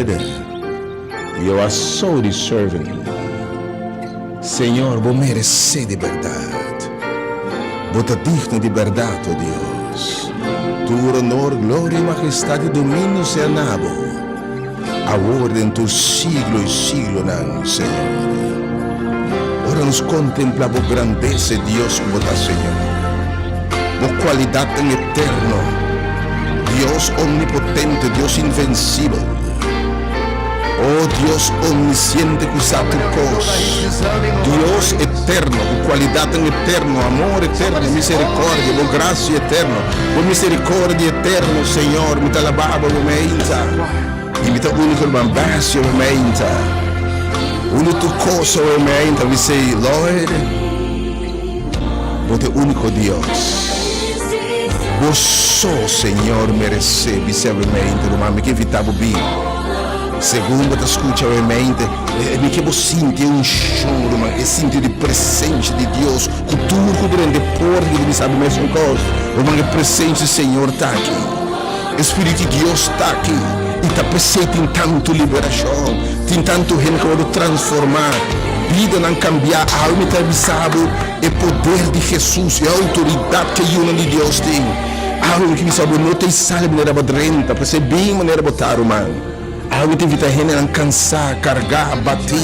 Lord, you are so deserving. Señor, bo meresé di bèrdat. Bo ta digno di bèrdat, o Dios. Tur honor, gloria i majestat i dominio sea na bo, awor den tur siglo i siglonan, Señor. Ora nos kontemplá bo grandesa e Dios ku bo ta, Señor, bo kualidatnan eterno, Dios omnipotente, Dios invensibel, o Dios omnisiente ku sa tur kos, Dios eterno, ku kualidatnan eterno, amor eterno, miserikòrdia, bo grasia eterno, bo miserikòrdia eterno, Señor, mi ta alabá bo, bo meinta. I mi ta úniko ruman Bacio bo meinta. Unu tur kos bo meinta, mi say, Lord, bo ta e úniko Dios. Bo so, Señor, meresé bisa bo mente, ruman. Mi ke invitá bo bin. Segun bo ta skucha bo mente, mi ke bo sinti e unshon, ruman, e sinti di presensia di Dios ku tur ku drenta e porta ki ta bisa bo mesun kos. Ruman, e presensia di Señor ta aki. E Spiritu di Dios ta aki i ta p'esei tin tantu liberashon, tin tantu hende ku a wòrdu transformá, bidanan kambiá. Awe mi ta bisa bo e poder di Hesus, e outoridat ku e yunan di Dios tin. Awe mi ke bisa bo, no ta e sali manera bo drenta, p'esei bin manera bo ta, ruman. Awe mi ta invitá hendenan kansá, kargá, batí,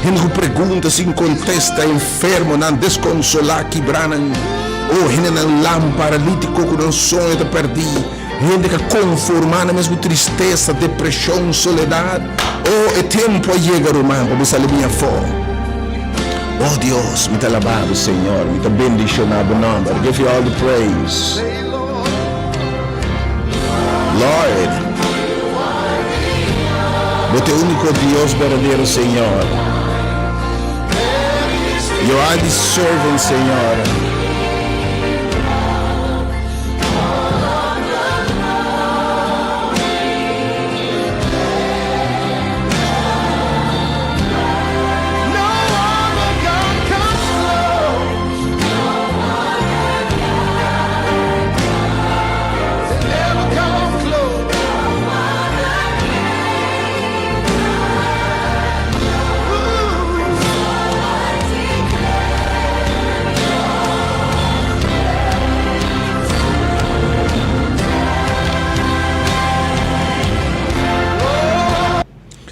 hende ku pregunta sin kontesta, enfermonan, deskonsolá, kibranan, o hendenan lam, paralítiko ku nan soño ta pèrdí, hende ku a konformá nan mes ku tristesa, depreshon, soledat. O, e tempu a yega, ruman, pa bo sali bin afó. O Dios, mi ta alabá bo, Señor, mi ta bendishoná bo nòmber. Give you all the praise. Lord, Bo ta e úniko Dios berdadero, Señor. You are the servant, Señor.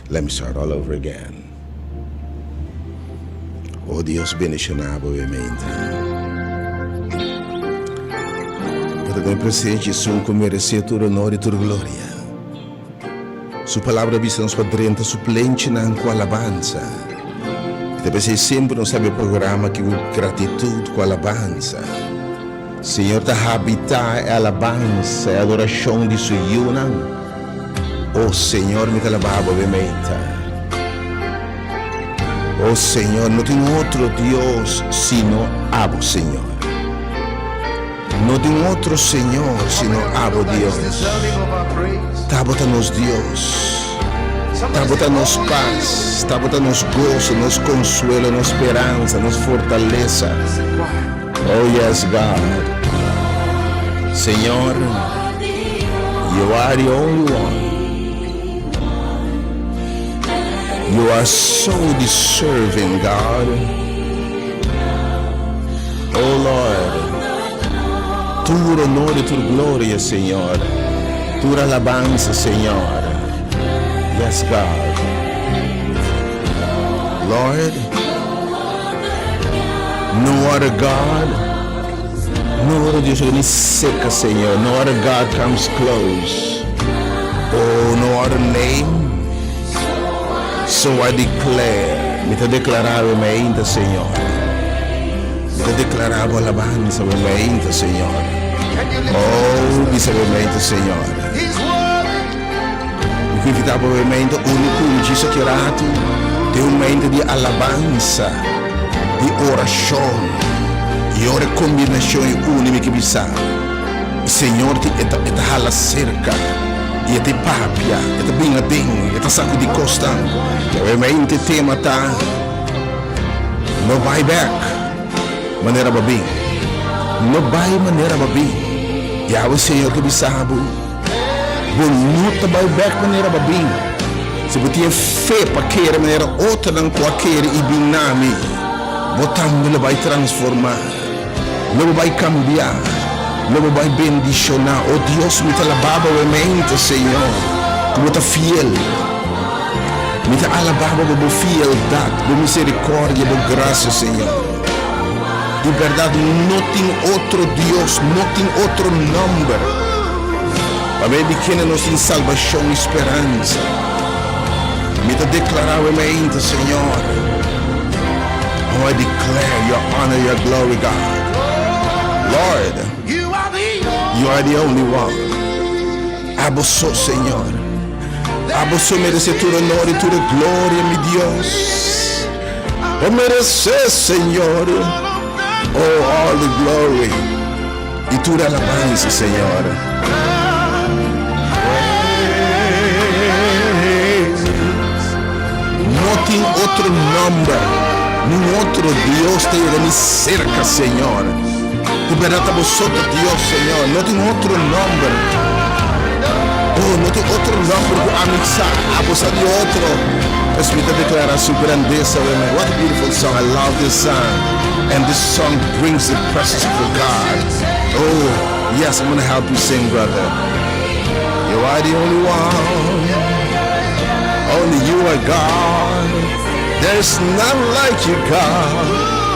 Let me start all over again. Oh Dios bendiciona bo e mente. Bo ta den presencia esun cu merece tur honor y tur gloria. Su palabra bisa nos pa drenta su plenchinan cu alabanza. Y ta pesey semper nos habri e programa aki cu gratitud, cu alabanza. Señor ta habita e alabanza, e adoracion di su yiunan. Oh Señor, mi ta alabá bo be meinta. Oh Señor, no tin otro Dios sino abo, Señor. No tin otro Señor sino abo, Dios. Ta bo ta nos Dios. Ta bo ta nos pas, ta bo ta nos goso, nos konsuelo, nos speransa, nos fortalesa. Oh yes, God. Señor, you are the only one. You are so deserving, God. Oh Lord, tur honor y tur gloria, Señor. Tur alabanza, Señor. Yes, God. Lord, no other God, no other Dios ni cerca, Señor. No other God comes close. Oh, no other name. So I declare, mi ta declara bo mainta, Señor. Mi ta declara bo alabanza bo mainta, Señor. Oh, bisa bo mainta, Señor. Mi ku invita bo mainta uni ku mi djis aki ratu den un mainta di alabanza, di orashon. I ora e kombinashon e uni mi ke bisa, e Señor tin e ta e ta hala serka i e ta papia, e ta bin aden, e ta sakudi kosnan. E mainta e tema ta, No bai bek manera bo a bin. No bai manera bo a bin. Yahweh Señor ke bisa bo. Bo no ta bai bek manera bo a bin. Si bo tin e fe pa kere manera otronan ku a kere i bin na mi, bo tambe lo bai transformá, lo bo bai kambiá, lo bo bai bendishoná. O Dios, mi ta alabá bo awemente, Señor, ku bo ta fiel. Mi ta alabá bo pa bo fieldat, bo miserikòrdia, bo grasia, Señor. Di bèrdat no tin otro Dios, no tin otro nòmber pa medio di kende nos tin salbashon i speransa. Mi ta deklará awe mainta, Señor, Oh, I declare your honor, your glory, God. Lord, you are the only one. Abo so, Señor. Abo so meresé tur honor i tur gloria, mi Dios. Bo meresé, Señor. Oh, all the glory i tur alabansa, Señor. No tin otro nomber, nin otro Dios ta yega ni cerca, Señor. Di berdad ta bo so ta Dios, Señor. No tin otro nomber. Oh, no tin otro nomber cu ami sa. Abo sa di otro. Pues mi ta declara su grandeza awe mai. What a beautiful song. I love this song. And this song brings the presence of God. Oh, yes, I'm gonna help you sing, brother. You are the only one. Only you are God. There's none like you, God.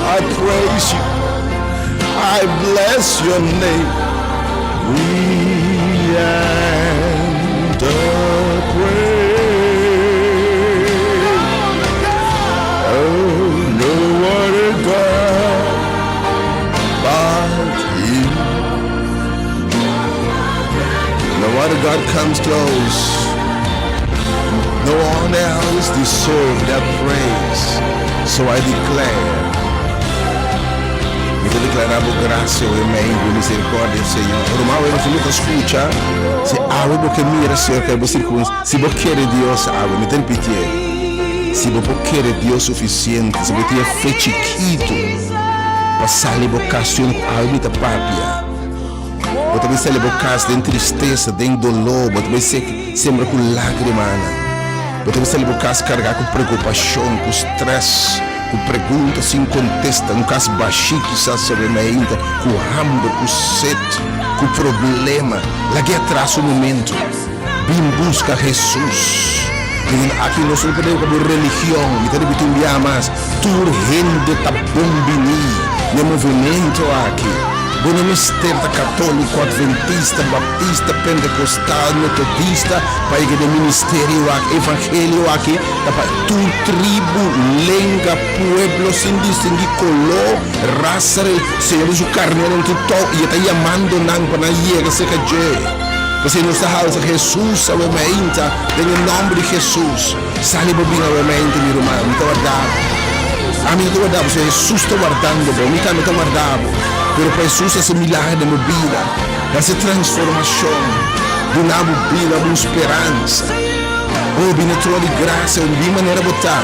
I praise you. I bless your name. We enter praise. Oh, no other God but you. No other God comes close. No one else deserves that praise. So I declare. Mi ta deklará bo grasia awe mei, bo miserikòrdia, Señor. Ruman, awe nos no ta skucha. Si awe bo ke mira, Señor, ku bo sirkunstansia, si bo kere Dios awe, mi ta ripitié, si bo por kere Dios sufisiente, si bo tin e fe chikitu pa sali bo kas, Señor, ku awe mi ta papia. Bo ta bai sali bo kas den tristesa, den doló, bo ta bai sembra ku lágrimanan. Bo ta bai sali bo kas kargá ku preokupashon, ku strès, ku pregunta sin kontesta, un kas bashí kisas sobre mainta, ku hamber, ku set, ku problema. Lag'é atras un momentu. Bin buska Hesus. Miren, aki nos no ta bo religion, mi ta ripití un biaha mas, tur hende ta bon biní na e movimento aki. Bo no mester ta katóliko, adventista, baptista, pentekostal, metodista pa yega den ministerio aki. Evangelio aki ta pa tur tribu, lenga, pueblo, sin distinguí koló, rasa, Señor tin su karnénan tur tou i e ta yamando nan pa nan yega serka dje. P'esei nos ta halsa Hesus awe mainta den e nòmber di Hesus. Sali bo bin awe mainta mi ruman, mi ta warda bo. Ami no ta warda bo, sino Hesus ta wardando bo. Mi tambe ta warda bo. Pero pa Hesus hasi milager den bo bida, hasi transformashon, duna bo bida un speransa. Oh, bini trono di grasia, un bin manera bo ta.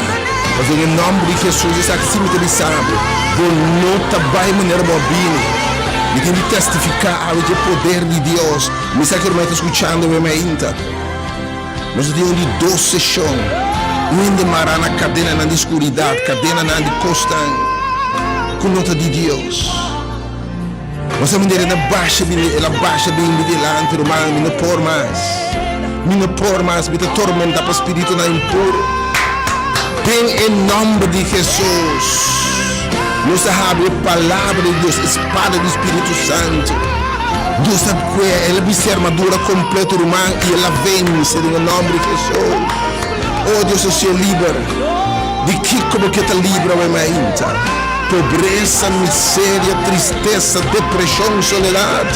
Pasobra den e nòmber di Hesus esaki si mi ta bisa bo, bo no ta bai manera bo a bini. Mi tin di testifiká awe dje poder di Dios. Mi sa ku hermano ta skuchando mi mainta. Nos a tin un di dos seshon. Un hende mará na kadenanan di skuridat, kadenanan di kosnan ku no ta di Dios. Nos a mira el a basha bini, el a basha bini mi dilanti, ruman, mi no por mas. Mi no por mas, mi ta tormentá pa spiritunan impuru. Den e nòmber di Hesus, nos ta habri e Palabra di Dios, e spada di Spiritu Santu. Dios ta kue, El a bisti armadura kompleto, ruman, i El a vense den e nòmber di Hesus. O Dios, hasié liber. Di kiko bo ke ta libra awe mainta? Pobresa, miseria, tristesa, depreshon, soledat.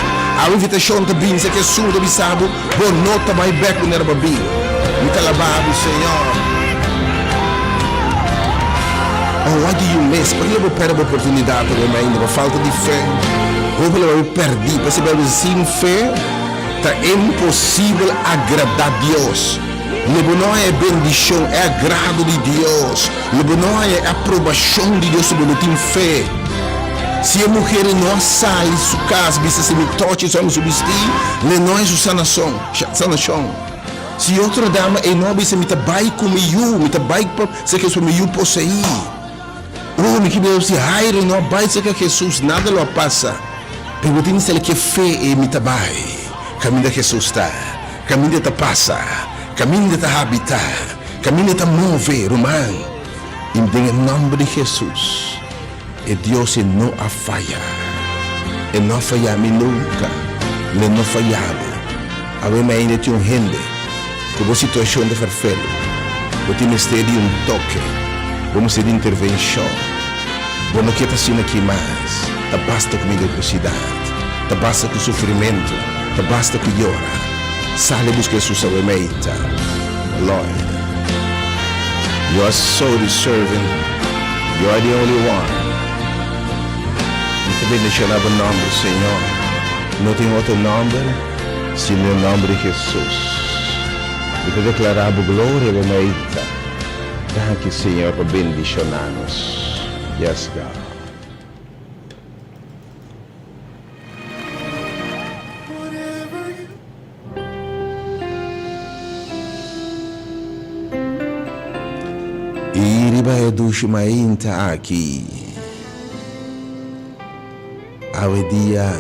Awe invitashon ta bin, sa Hesus ta bisa bo, Bo no ta bai bek manera bo a bin. Mi ta laba bo, Señor. Oh, what do you miss? Pakiko bo perde bo oportunidat awe mainta? Pa falta di fe. Hopi lo bai perdi. Pasobra Bijbel bisa, sin fe ta imposibel agrada Dios. Lo bo no haña e bendishon, e agrado di Dios. Lo bo no haña e aprobashon di Dios si bo no tin fe. Si e muher no a sali su kas bisa si mi tochi sòmi su bistí, lo e no haña su sanashon. Si e otro dama ei no a bisa mi ta bai ku mi yu, mi ta bai pa serka Hesus pa mi yu poseí. Oh, mi ke bisa si Jairo no a bai serka Hesus nada lo a pasa. Pero bo tin mester ke fe ei mi ta bai kaminda Hesus ta, kaminda e ta pasa, kaminda e ta habitá, kaminda e ta move, ruman. I den e nòmber di Hesus. E Dios e no a faya. E no a faya mi nunca. Lo e no faya bo. Awe mi ainda tin un hende cu bo situacion ta ferfelu. Bo tin mester di un toke. Bo mester di intervencion. Bo no ke ta asina aki mas. Ta basta cu mediocrosidad. Ta basta cu sufrimento. Ta basta cu yora. Sali busca Jesus awe meita. Lloyd. You are so deserving. You are the only one. Mi ta bendiciona bo nomber, Señor. No tin otro nomber sino e nomber di Jesus. Mi ta declara bo gloria awe meita. Danki, Señor, pa bendiciona nos. Yes, God. I riba e dushi mainta aki, awe dia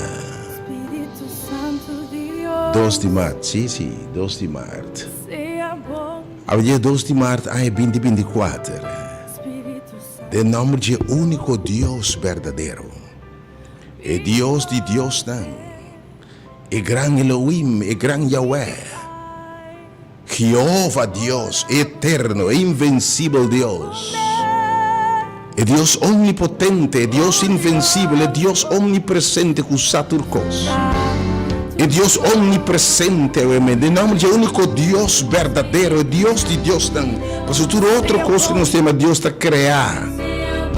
dos di mart, si, si, dos di mart, awe dia dos di mart aña binti 24, den nòmber dje úniko Dios berdadero, e Dios di diosnan, E gran Elohim, e gran Yahweh, Jehová Dios, e eterno, e invencibel Dios, e Dios omnipotente, e Dios invencibel, e Dios omnipresente cu sa tur cos, e Dios omnipresente, awe den nomber dje unico Dios berdadero, e Dios di diosnan, pasobra tur otro cos cu nos tema Dios ta crea,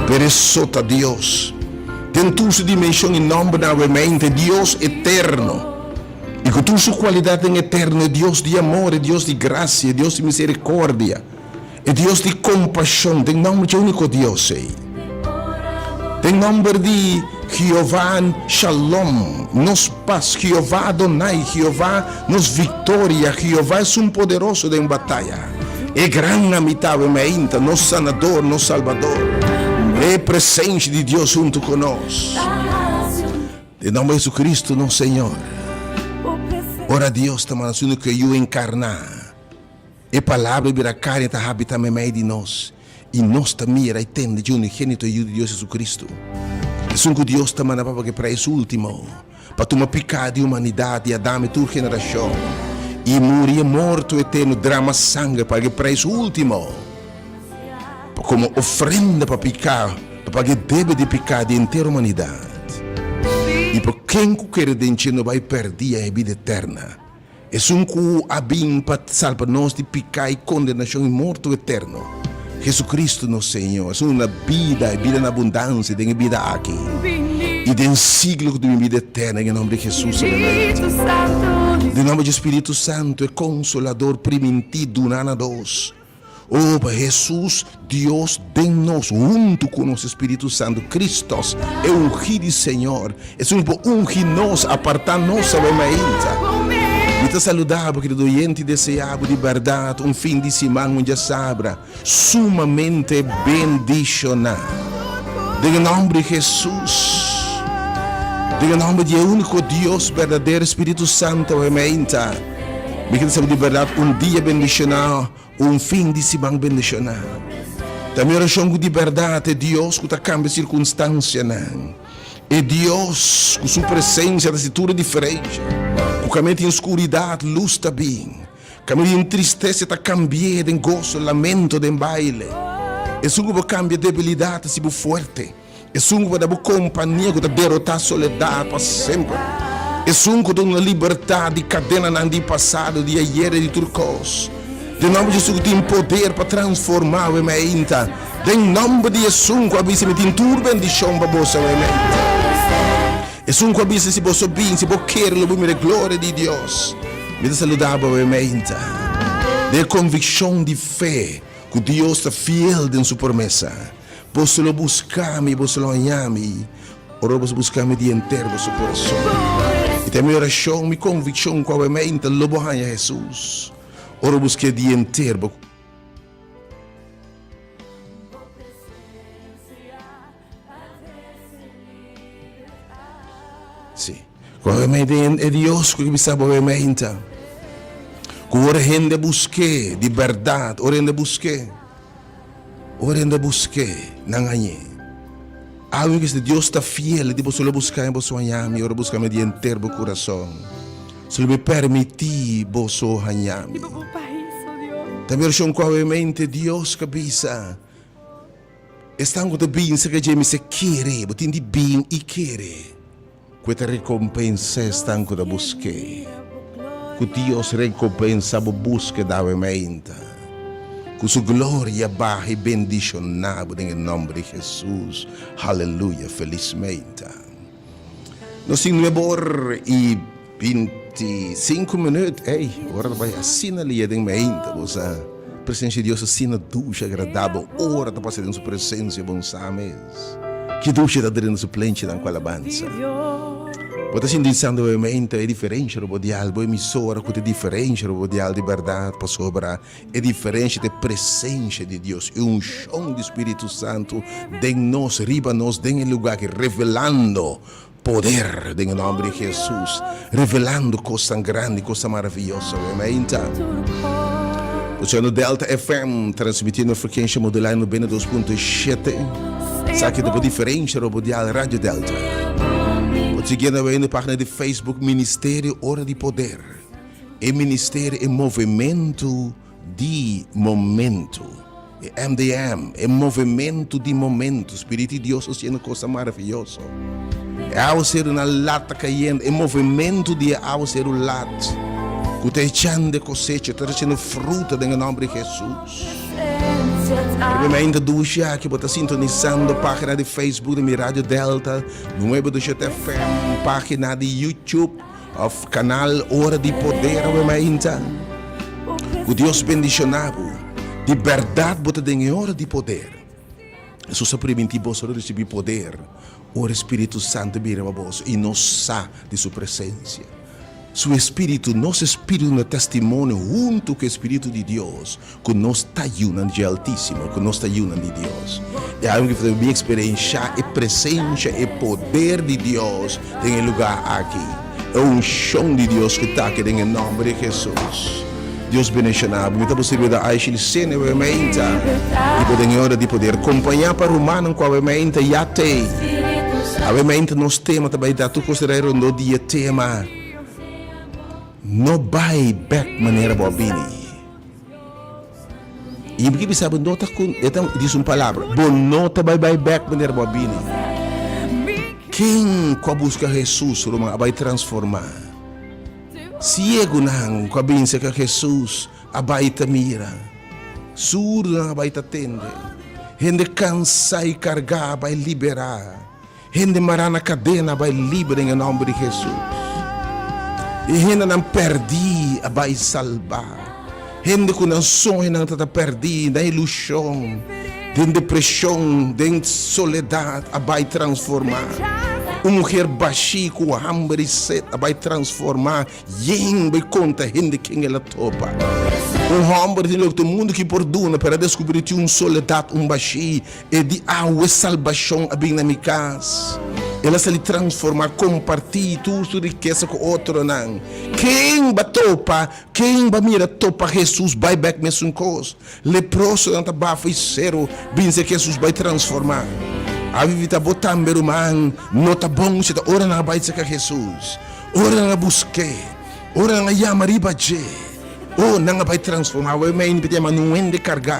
pero e so ta Dios. Den tur su dimenshon i nòmbernan awemente, Dios eterno, i ku tur su kualidatnan eterno, e Dios di amor, e Dios di grasia, e Dios di miserikòrdia, e Dios di kompashon, den nòmber dje úniko Dios ei, den nòmber di Jehová Shalom, nos pas, Jehová Adonai, Jehová nos viktoria, Jehová esun poderoso den bataya. E gran Amitá awe mainta, nos Sanador, nos Salbador. E presencia di Dios hunto cu nos. Den nomber di Jesucristo nos Señor. Ora Dios ta manda su unico Yu encarna, e Palabra bira carne ta habita meimei di nos. I nos ta mira i tende dje Unigenito Yu di Dios Jesucristo, esun ku Dios ta manda pa paga e preis ultimo pa tuma piká di humanidat di Adam i tur generashon, i muri e morto eterno, drama sanger pa paga e preis ultimo pa komo ofrenda pa piká, pa paga e debe di piká di henter humanidat, i pa ken ku kere den dje no bai pèrdí e bida eterna. Esun ku a bin pa salba nos di piká i kondenashon i morto eterno, Jesucristo nos Señor. Esun duna bida i bida na abundansia den e bida aki i den siglo ku ta bin bida eterno den e nòmber di Jesus. Amen. Den nòmber di Spiritu Santu, e Konsolador primintí duna na nos. O pa Hesus, Dios den nos, huntu ku nos Spiritu Santu, Kristos, e ungí di Señor, esun ku por ungi nos, apartá nos awe mainta. Mi ta saludá bo, kerido oyente, i deseá bo di bèrdat un fin di siman, un djasabra sumamente bendishoná. Den e nòmber di Hesus, den e nòmber di e úniko Dios berdadero, Spiritu Santu, awe mainta, mi ke ta sabi di bèrdat un dia bendishoná. Un fin di siman bendishoná. Ta mi orashon ku di bèrdat e Dios ku ta kambia sirkunstansianan, e Dios ku su presensia ta hasi tur e diferensha, ku kaminda tin skuridat lus ta bin, kaminda tin tristesa ta kambi'é den goso, lamento den baile. Esun ku por kambia debilidat ta hasi bo fuerte. Esun ku ta da bo kompania ku ta derotá soledat pa semper. Esun ku ta duna libertat di kadenanan di pasado, di ayer i di tur kos. Den nòmber di Hesus ku tin poder pa transformá awe mainta. Den nòmber di esun ku a bisa mi tin tur bendishon pa boso awe mainta. Esun ku a bisa si boso bin, si bo kere lo bo mira e gloria di Dios. Mi ta saludá bo awe mainta den e konvikshon di fe ku Dios ta fiel den su promesa. Boso lo buska mi, boso lo haña mi, ora boso buska mi di henter boso kurason. I ta mi orashon, mi konvikshon ku awe meinta lo bo haña Hesus. Ora bo busk'é dia henter, bo. Sí. Ku awe mei den e Dios ku bisa bo awe meinta. Ku ora hende busk'é di bèrdat, ora hende busk'é, ora hende busk'é, nan hañ'é. Awe ku si Dios ta fiel, di boso lo buska mi, boso haña mi, ora buska mi di henter bo kurason. Si lo mi permití boso haña mi. Ta mi orashon ku awe mente Dios ka bisa. Esnan ku ta bin serka dje mester kere, bo tin di bin i kere ku e ta rekompensá esnan ku ta busk'é. Ku Dios rekompensá bo búskeda awe mainta. Ku su gloria baha i bendishoná bo den e nòmber di Hesus. Haleluya! Felis mainta. Nos tin nuebe or i 25 minuut. Ey, ora ta bai asina lia den mainta, bo sa. Presencia di Dios asina dushi, agradabel. Ora ta pasa den su presencia, bon sa mes. Ki dushi ta drenta su plenchinan cu alabansa. Bo ta sinti santo e mainta e diferencia robo dial, bo emisora cu ta diferencia robo dial di berdad, pasobra e diferencia ta e presencia di Dios, e uncion di Spiritu Santo den nos, riba nos, den e lugar aki, revelando Poder den e nomber di Jesus, revelando cosnan grandi, cosnan maravilloso. Amen. Escuchando Delta FM, transmitiendo frecuencia modulada 92.7. Sa ki ta diferencia robo dial Radio Delta. Bo siguiendo na página di Facebook Ministerio Ora di Poder. E ministerio, e movimento di momento. E MDM, e movementu di momento. Spiritu di Dios haciendo cosa maravilloso. E awaceru na lat ta cayendo, e movementu di e awaceru lat cu ta echando e cosecha, ta treciendo fruta den e nomber di Jesus. Riba mi ainda dushi aki, bo ta sintonisando pagina di Facebook di mi Radio Delta, Nueve Dushete FM, pagina di YouTube. Of canal Ora di Poder awe mainta. Cu Dios bendiciona bo. Di berdad bo ta den e ora di poder. Jesus a priminti boso lo ricibi poder ora e Spiritu Santo bini riba boso y nos sa di su presencia. Su Espiritu, nos espiritu na testimonio hunto cu e Spiritu di Dios Ku nos ta yunan dje Altísimo, ku nos ta yunan di Dios. I awe mi ta bin eksperenshá e presensha, e poder di Dios den e lugá aki. E unshon di Dios ku ta aki den e nòmber di Hesus. Dios bendishoná bo. Mi ta bo sirbidor Aisha Licene awe meinta i bo den e ora di poder kompañá pa rumannan ku awe meinta ya t'ei. Awe meinta nos tema ta bai da tur kos ta rai rondó di e tema No bai bèk manera bo a bini. I mi ke bisa bo no ta ku e ta dice un palabra bo no ta bai bai bek manera bo a bini. Ken ku a buska Hesus ruman a bai transforma. Siegunan ku a bin serka Hesus a bai ta mira. Surdunan a bai ta tende. Hende kansa i kargá a bai liberá. Hende mará na kadena a bai liber den e nòmber di Hesus. E hendenan pèrdí a bai salbá. Hende ku nan soñonan ta ta pèrdí, nan ilushon, den depreshon, den soledat a bai transformá. Un muher bashí ku hamber i set a bai transformá yen bai konta hende ken el a topa. Un hòmber tin loke tur mundu ki por duna, pero a deskubrí tin un soledat, un bashí. E di awe salbashon a bin na mi kas. El a sali transformá, kompartí tur su rikesa ku otronan. Ken ba topa, ken ba mira topa Hesus bai bèk mesun kos? Leprosonan ta bafa i seru bin ser Hesus bai transformá. A vivita bo tambe ruman, no ta bon si ta ora nan a bai serka Hesus, ora nan a busk'é, ora nan a yama riba dje. Oh, nan a bai transformá awe meinti pa yama un hende kargá,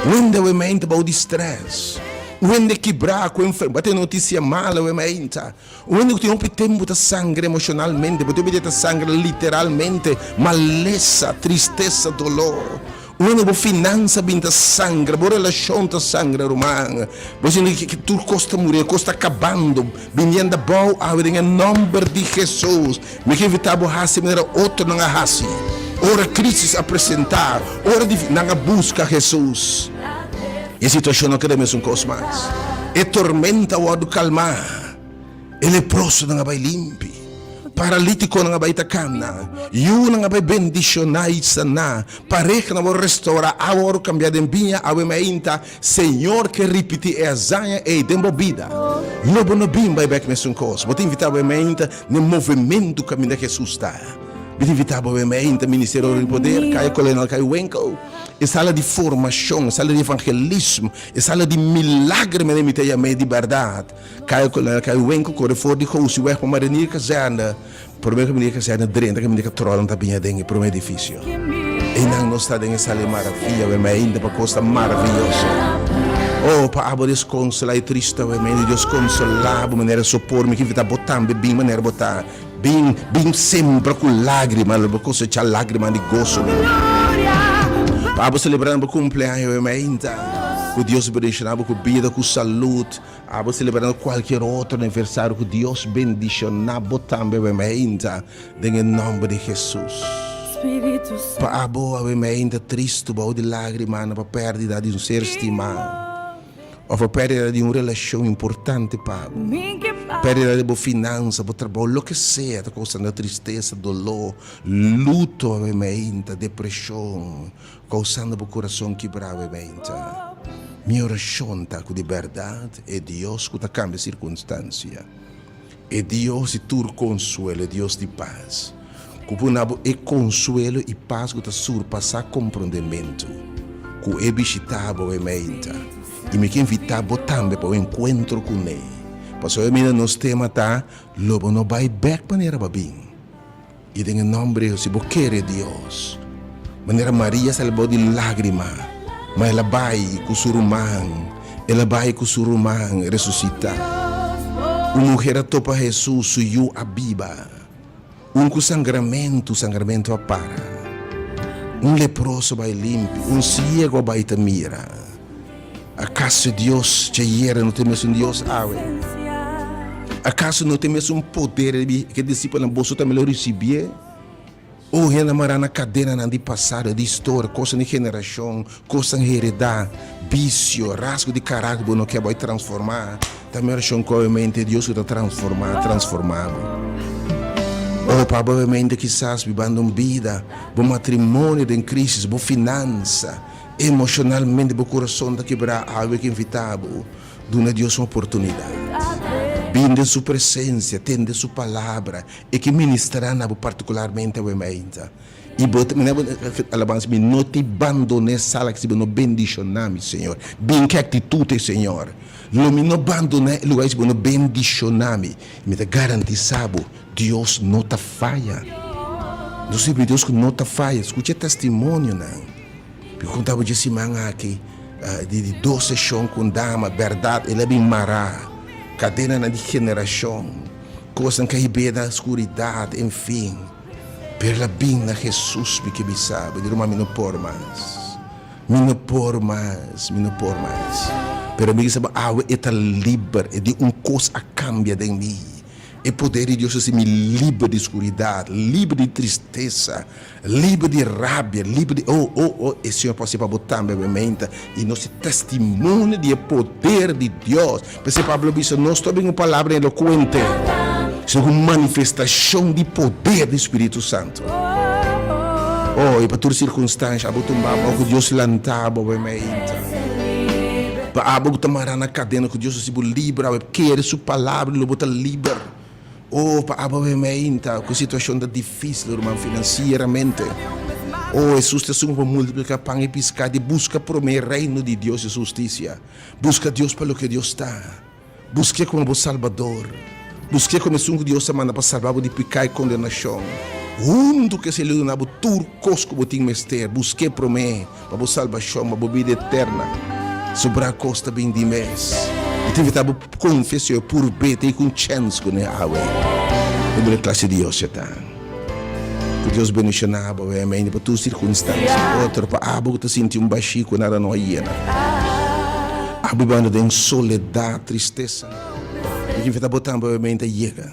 un hende awe meinti bou di strès, un hende kibrá ku enfermedad, bo a tene notisia mal awe meinta, un hende ku tin hopi tempu ta sangra emoshonalmente, bo tin hopi dia ta sangra literalmente, malesa, tristesa, dolor, un hende bo finansa bin ta sangra, bo relashon ta sangra ruman, bo sinti ki tur kos ta muriendo, kos ta kabando, biniendo abou awe den e nòmber di Hesus. Mi ke invitá bo hasi manera otronan a hasi. Ora krísis a presentá, ora di nan a buska Hesus, e situashon no keda mesun kos mas. E tormenta a wòrdu kalmá, e leprosonan a bai limpi. Paralítikonan a bai ta kana. Yunan a bai bendishoná i saná. Parehanan a wòrdu restourá. Awa a wòrdu kambiá den biña. Awe mainta, Señor ke ripití e hazaña ei den bo bida. Lo bo no bin bai bèk mesun kos. Bo ta invitá awe mainta n'e movementu kaminda Hesus ta. Mi ta invitá bo awe mainta Ministerio Oro di Poder, Kaya Kolonel Kai Winkel, e sala di formashon, e sala di evangelismo, e sala di milagro manera mi ta yam'é di bèrdat. Kaya Kolonel Kai Winkel kore for di Gosiweg pa Marinier Kazerne. Promé ku Marinier Kazerne drenta kaminda katròlnan ta biña den e promé edifisio. Einan nos ta den e sala di maravia awe mainta pa kos ta maravioso. Oh, pa abo deskonsolá i triste awe mainta, Dios konsolá bo manera sopor. Mi ke invitá bo tambe bin manera bo ta. Bin, bin sembra ku lágrima, lo bo kosechá lágrima di goso, mi ruman. Pa abo selebrá bo kumpleaño awe mainta, ku Dios bendishoná bo ku bida, ku salud. Abo selebrando kualkier otro aniversario, ku Dios bendishoná bo tambe awe mainta, den e nòmber di Hesus. Pa abo awe mainta tristu bou di lágrimanan pa pèrdida di un ser stimá. Of bo pèrdida di un relashon importante pa bo, pèrdida di bo finansa, bo trabou, loke sea ta kousando tristesa, doló, luto awe meinta, depreshon, kousando bo kurason kibrá awe meinta. Mi orashon ta ku di bèrdat e Dios ku ta kambia sirkunstansia, e Dios di tur konsuelo, e Dios di pas, ku por na bo e konsuelo i pas ku ta surpasá komprondementu, ku e bishitá bo e meinta. I mi ke invitá bo tambe pa un enkuentro kuné. Pasobra mira nos tema ta, Lo bo no bai bèk manera bo a bin. I den e nòmber di Hesus, si bo kere Dios, manera Maria sali bou di lágrima, ma el a bai ku su ruman, el a bai ku su ruman resusitá. Un muher a topa Hesus, su yu a biba. Un ku sangramentu, sangramentu a para. Un leproso bai limpi, un siego a bai ta mira. Akaso Dios djayera no ta e mesun Dios awe? Akaso no ta e mesun poder di ke disipelnan boso tambe lo risibié? O hende mará na kadenanan di pasado, di historia, kosnan di generashon, kosnan heredá, bisio, rasgo di karakter bo no ke bai transformá, ta mi orashon ku awemente Dios ku ta transformá, transformá bo. O pa bo awemente kisas bibando un bida, bo matrimonio den krisis, bo finansa, Emoshonalmente bo kurason ta kibrá awe ke invitá bo duna Dios un oportunidat. Bin den su presensia, tende su palabra, e ke ministrá na bo partikularmente awe mainta. I bo ta mira bo alabansa mi no ta bandoná e sala aki si bo no bendishoná mi, Señor. Bin ke aktitut ei, Señor. Lo mi no bandoná e lugar ei si bo no bendishoná mi. Mi ta garantisá bo, Dios no ta faya. Nos sirbi Dios ku no ta faya. Skucha e testimonionan. Mi konta bo dje siman aki di di dos seshon ku un dama, bèrdat el a bin mará, kadenanan di generashon, kosnan ku a hib'é na skuridat, enfin. Pero el a bin na Hesus, mi ke bisa bo, di ruman mi no por mas, mi no por mas, mi no por mas. Pero mi ke sa bo awe e ta liber, e di un kos a kambia den mi. E poder di Dios a hasi mi liber di skuridat, liber di tristesa, liber di rabia, liber di, oh, oh, oh, e Señor por hasi pa bo tambe awe-meinta. I nos tin testimonio di e poder di Dios. P'esei Pablo a bisa, Nos no bin un palabra elokuente, sino ku un manifestashon di poder di Spiritu Santu. Oh, i pa tur sirkunstansha abo tumba bo, ku Dios lanta bo awe-meinta. Pa abo ku ta mará na kadena, ku Dios hasi bo liber awe, kere su palabra i lo bo ta liber. Oh, pa abo awe meinta, ku situashon ta difísil, ruman, finansieramente. Oh, Hesus ta esun ku por multipliká pan i piská di buska promé e reino di Dios i su hustisia. Buska Dios pa loke Dios ta. Busk'é komo bo Salbador. Busk'é komo esun ku Dios a manda pa salba bo di piká i kondenashon. Huntu ku esei lo duna bo tur kos ku bo tin mester. Busk'é promé. Pa bo salbashon, pa bo bida eterna. Sobrá kos ta bin di mes. Mi ta invitá bo konfia Señor purb'é ta i ku un chèns kuné awe. Bo mira klase di Dios e ta. Ku Dios bendishoná bo awe amén pa tur sirkunstansia. Otro pa abo ku ta sinti un bashí ku nada no a yena. Abo bibando den soledat, tristesa. Mi ta invitá bo tambe awe amén ta yega.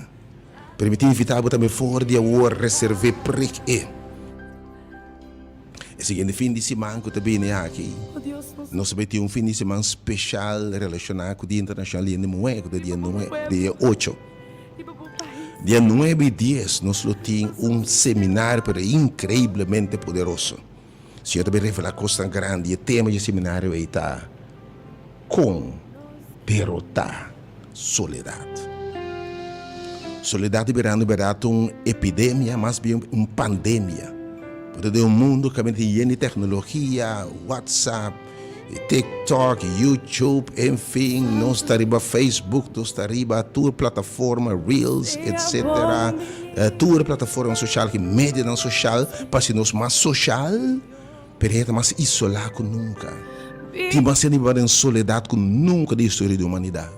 Pero mi ta invitá bo tambe for di awor reserv'é prek e. E siguiente fin di siman ku ta bini aki, nos ta bai tin un fin di siman speshal relashoná ku Dia Internashonal di Hende Muhé, ku ta dia nue, dia ocho. Dia nuebe i dies nos lo tin un seminario pero increiblemente poderoso. Señor ta bin revela cosnan grandi. E tema dje seminario ei ta Con derota soledad. Soledad ta birando berdad un epidemia, mas bien un pandemia. Pasobra den un mundo caminda tin yen di tecnologia, WhatsApp, TikTok, YouTube, en fin, nos ta riba Facebook, nos ta riba tur plataforma, Reels, etcetera, tur e plataforma social, ki medionan social, pa hasi nos mas social, pero e ta mas isolá ku nunka. Tin mas hende biba den soledat ku nunka den historia di humanidat,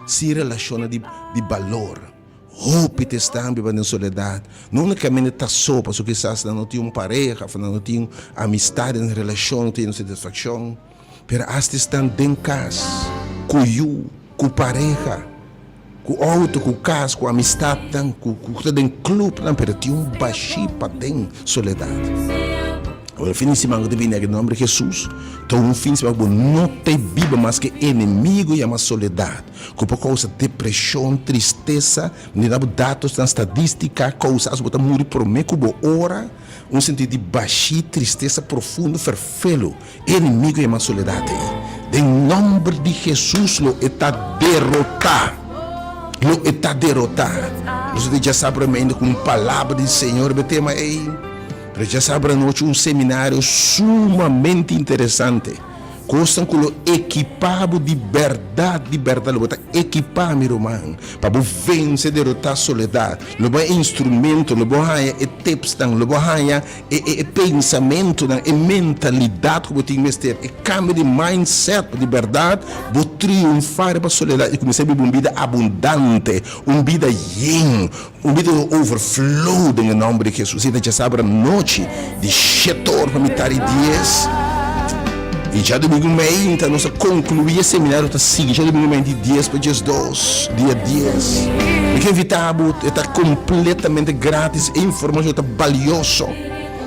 sin relashonnan di balor. Hopi ta esnan biba den soledat, no unikamente ta so, pasobra kisas nan no tin un pareha òf nan no tin amistat den relashon, no tin satisfakshon, pero asta esnan den kas, ku yu, ku pareha, ku outo, ku kas, ku amistatnan, ku ta den klupnan, pero tin un bashí paden soledat. Awor e fin di siman ku ta bini aki den nòmber di Hesus ta un fin di siman ku bo no ta biba mas ku e enemigu yama soledat. Ku por kousa depreshon, tristesa, mira bo datosnan, stadistika, kousa as bo ta muri promé ku bo ora, un sentido di bashí, tristesa profundo, ferfelu. E enemigu yama soledat ei. Den nòmber di Hesus lo e ta derotá. Lo e ta derotá. Nos ta djasabra mainta ku un palabra di Señor riba e tema ei, pero djasabra anochi un seminario sumamente interesante. Kosnan ku lo ekipá bo di bèrdat, di bèrdat lo bo ta ekipá, mi ruman, pa bo vense, derotá soledat. Lo bo haña e instrumento, lo bo haña e tipsnan, lo bo haña e e e pensamentunan, e mentalidat ku bo tin mester, e kambio di mindset pa di bèrdat bo triunfá riba soledat i kuminsá biba un bida abundante, un bida yen, Un bida lo overflow den e nomber di Jesus. I ta djasabra nochi di shete or pa mitar di dies. I djadumingu meinta nos a conclui e seminario ta sigui djadumingu meinta di dies pa diesdos, dia dies. Mi ke invita bo, e ta completamente gratis, e informacion ta balioso.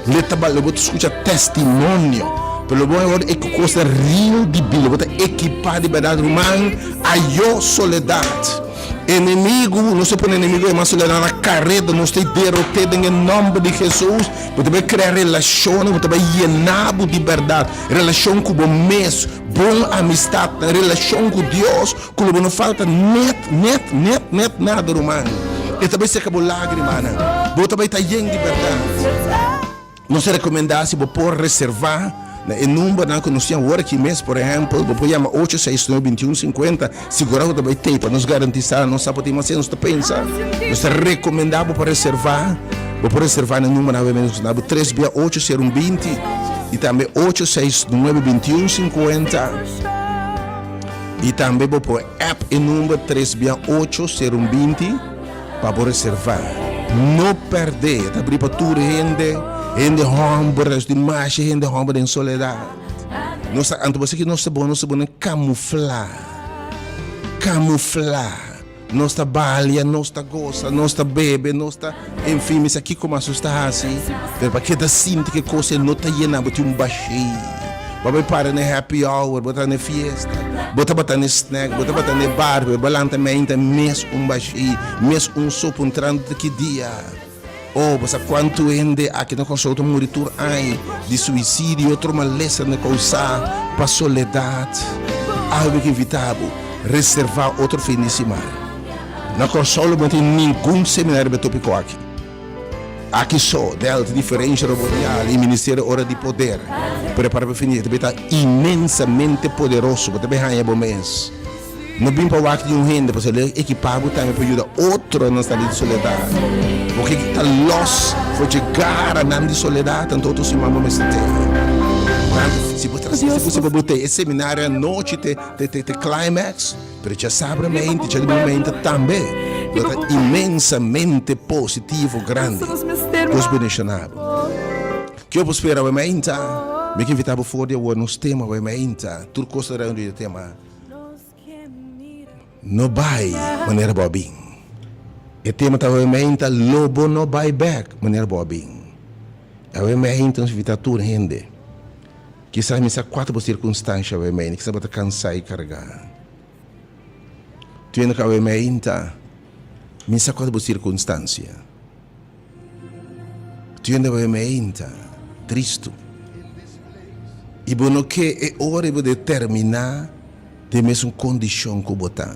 Lo ta bal, lo bo ta scucha testimonio, pero lo bo hoor e cosnan real di bida, lo bo ta equipa di berdad. Ruman, ayo soledad. Enemigu, nos ta pone enemigu e mas na na kareda, nos ta derot'é den e nòmber di Hesus. Bo ta bai krea relashonnan, bo ta bai yena bo di bèrdat, relashon ku bo mes, bon amistatnan, relashon ku Dios, ku lo bo no falta nèt, nèt, nèt, nèt nada, ruman. E ta bai seka bo lágrimanan. Bo ta bai ta yen di bèrdat. Nos ta rekomendá si bo por reservá na e numbernan ku nos tin awor aki mes. Por ehèmpel, bo por yama ocho seis nuebe bintiun sinkuenta. Sigurá ku ta bai tei pa nos garantisá nos sa por tin mas nos ta pensa. Nos ta rekomendá bo pa reservá. Bo por reservá na e numbernan awe mes. Nos ta dabo tres bia ocho sero un binti i tambe ocho seis nuebe bintiun sinkuenta. I tambe bo por app e number tres bia ocho sero un binti. Pa bo reservá. No pèrdè. E ta abrí pa tur hende, hende hòmber, es di masha hende hòmber den soledat. Nos ta, anto bo sa ki nos ta bon, nos ta bon den kamuflá. Kamuflá. Nos ta balia, nos ta gosa, nos ta bebe, nos ta, en fin, mi sa kiko mas nos ta hasi, pero pa keda sinti ku e kos ei no ta yena bo, tin un bashí. Bo bai para na e happy hour, bo ta na e fiesta, bo tabata na e snack, bo tabata na e bar, bo lanta meinta mes un bashí, mes un sopa, un trando ta ki dia. Oh, bo sa kuantu hende aki na Kòrsou ta muri tur aña di suisidio i otro malesanan kousá pa soledat. Awe mi ke invitá bo reservá otro fin di siman. Na Kòrsou lo bo no tin ningun seminario riba e tópiko aki. Aki so, Delta, Diferensha Robotial i Ministerio Ora di Poder prepara pa fin di ta ta inmensamente poderoso. Bo ta bay haña bo mes. No bin pa wak di un hende, pasobra lo ekipá bo tambe pa yuda otronan sali di soledat. Bo ke ta lòs for dje garanan di soledat, anto otro siman bo mester tei. Si bo ta si bo tei e seminario anochi te te te climax. Pero djasabra meinti, djadumingu meinti tambe lo ta inmensamente positivo grandi. Dios bendiciona bo. Kio bo spera awe meinta? Mi ke invita bo for di awor nos tema awe meinta. Tur cos ta rond di e tema. No bai manera bo a bin. E tema ta awe meinta lo bo no bai bek manera bo a bin. Awe meinta nos invita tur hende. Kisas mi sa kua ta bo sirkunstansha awe meinta, kisas bo ta kansá i kargá. Tuendo ku awe meinta, Mi sa kua ta bo sirkunstansia. Tin hende bai meinta tristu i bo no ke e ora i bo determiná den mesun kondishon ku bo ta.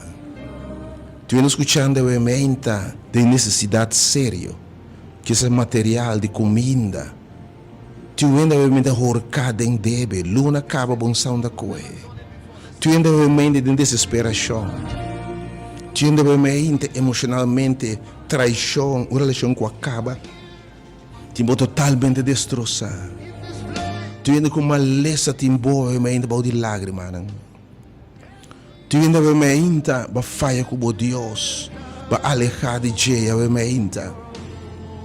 Tin hende skuchando awe meinta den nesesidat serio, kisas material, di kuminda. Tin hende awe meinta horká den debe, luna kaba bo no sa unda kohe. Tin hende awe meinta den desesperashon. Tin hende awe meinta emoshonalmente Traishon, un relashon ku a kaba, tin bo totalmente destrosá. Tin hende ku malesa tin bo awe mainta bou di lágrimanan. Tin hende awe mainta bo a faya ku bo Dios, bo a alehá di dje awe mainta.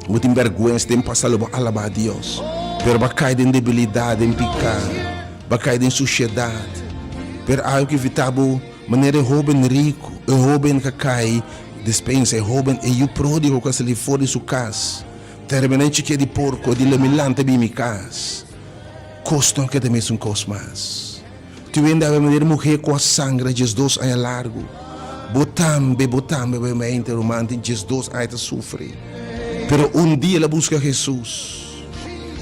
Bo tin bèrgwensa den pasa lo bo alabá Dios, pero bo a kai den debilidat, den piká, bo a kai den sushedat. Pero awe ku invitá bo manera e hóben riku, e hóben ku a kai Despensa e hoben e yu prodigo ku a sali for di su kas, terminá e chikia di porko di lo mi lanta bin mi kas. Kos no a keda mesun kos mas. Tin hende a bai manera muhé ku a sangra 12 aña largu. Bo tambe, bo tambe a bai mente ruman tin 12 aña ta sufri. Pero un dia el a buska Hesus.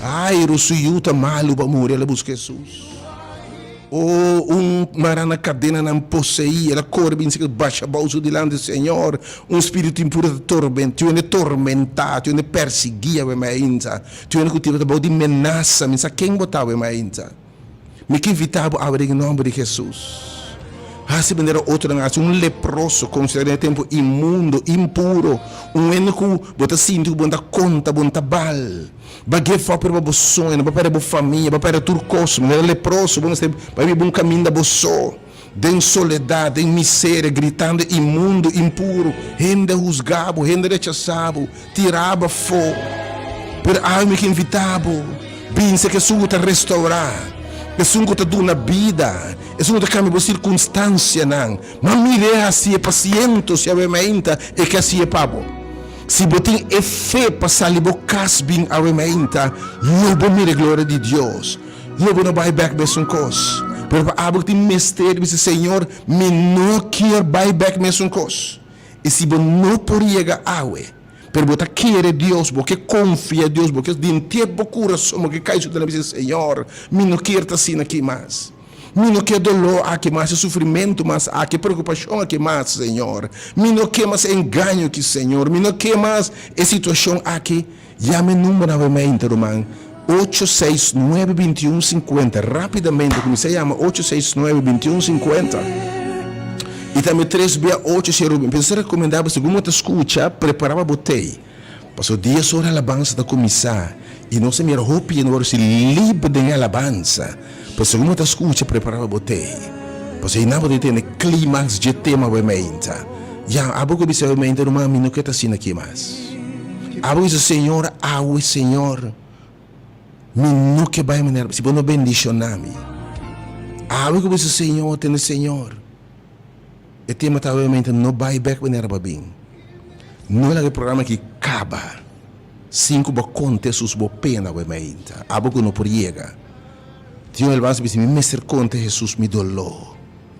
Jairo su yu ta malu pa muri, el a buska Hesus. O un mará na kadenanan poseí, el a kore bin sika basha bou su dilanti, Señor, un spiritu impuru ta tormentá, tin hende tormentá, tin hende persiguí awe mainta, tin hende ku tira ta bou di menasa, mi sa ken bo ta awe mainta. Mi ke invitá bo awe den e nòmber di Hesus. Hasi manera otronan hasi, un leproso konsiderá den e tempu inmundo, impuro, un hende ku bo ta sinti ku bo no ta konta, bo no ta bal. Ba give up riba bo soñonan, ba perde bo famia, ba perde tur kos. Manera leproso, bo mester bai biba un kaminda bo so, den soledat, den miseria, gritando inmundo, impuru. Hende a husga bo, hende a rechasa bo, tira bo afó. Pero awe mi ke invita bo, bin serka esun ku ta restourá, esun ku ta duna bida, esun ku ta kambia bo sirkunstansianan. Ma mir'é hasié pa sientos i awe mainta e ke hasié pa bo. Si bo tin e fe pa sali bo kas bin awe mainta, lo bo mira e gloria di Dios. Lo bo no bai bek mesun kos. Pero pa abo ku tin mester di bisa, Señor, mi no kier bai bek mesun kos. I si bo no por yega awe, pero bo ta kere Dios, bo ke konfia Dios, bo ke di henter bo kurason, bo ke kai su dilanti bisa, Señor, mi no kier ta asina aki mas. Mi no ke doló aki mas, e sufrimentu mas aki, e preokupashon aki mas, Señor. Mi no ke mas e engaño aki, Señor. Mi no ke mas e situashon aki. Yama e number awe mente, ruman, ocho seis nuebe bintiun sinkuenta. Rápidamente kuminsá yama ocho seis nuebe bintiun sinkuenta. I tambe tres bia ocho si Ruben. Pensa rekomendá bo segun bo ta skucha, prepará pa bo tei. Pasobra dies ora alabansa ta kuminsá i nos a mira hopi hende wòrdu si liber den e alabansa. Pero segun bo ta skucha, prepará pa bo tei. Pasobra einan bo ta tende klimaks dje tema bo e meinta. Ya, abo ku bisa bo e meinta, Ruman, mi no ke ta asina aki mas. Abo ku bisa, Señor, awe, Señor, mi no ke bai manera, si bo no bendishoná mi. Awe ku bisa, Señor, tende, Señor. E tema ta obviamente no bai bek manera bo a bin. No laga e programa aki kaba sin ku bo a konta Hesus bo pena awe mainta. Abo ku no por yega. Tin un albansa bisa mi mester konta Hesus mi doló,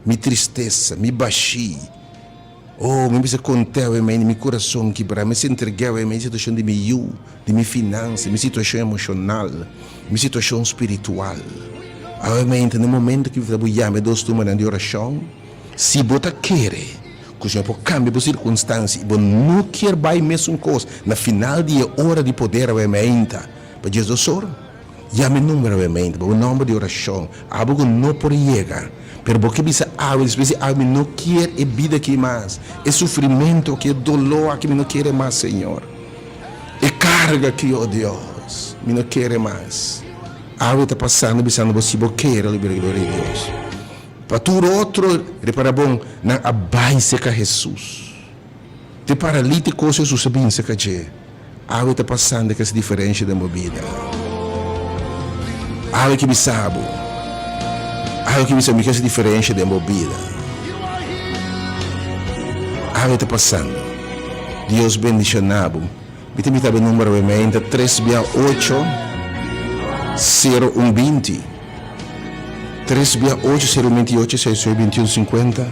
mi tristesa, mi bashí. Oh, mi mester kont'é awe mainta mi kurason kibrá. Mi mester entreg'é awe mainta situashon di mi yu, di mi finansa, mi situashon emoshonal, mi situashon spiritual. Awe mainta na e momento ku mi ta bo yama e dos tumanan di orashon. Si bo ta kere ku Señor por kambia bo sirkunstansia i bo no kier bai mesun kos na final di e ora di poder awe mainta pa 12 or, yama e number awe mainta pa bo nomber di orashon. Abo ku no por yega, pero bo ke bisa awe, despues di awe mi no kier e bida aki mas, e sufrimentu aki, e doló aki mi no kier e mas, Señor. E karga aki, o Dios, mi no kier e mas. Awe ta pasando bisando bo si bo kere lo bira gloria di Dios. Pa tur otro, repara bon, nan a bai serka Hesus. Te paralítiko Hesus a bin serka dje. Awe ta pasando kes diferensha den bo bida. Awe ke bisa bo. Awe ke bisa mi kes diferensha den bo bida. Awe ta pasando. Dios bendiciona bo. Mi ta invita bo number awe meinta tres bia ocho sero un binti. Tres bia ocho sero 28 seis seis 21 50.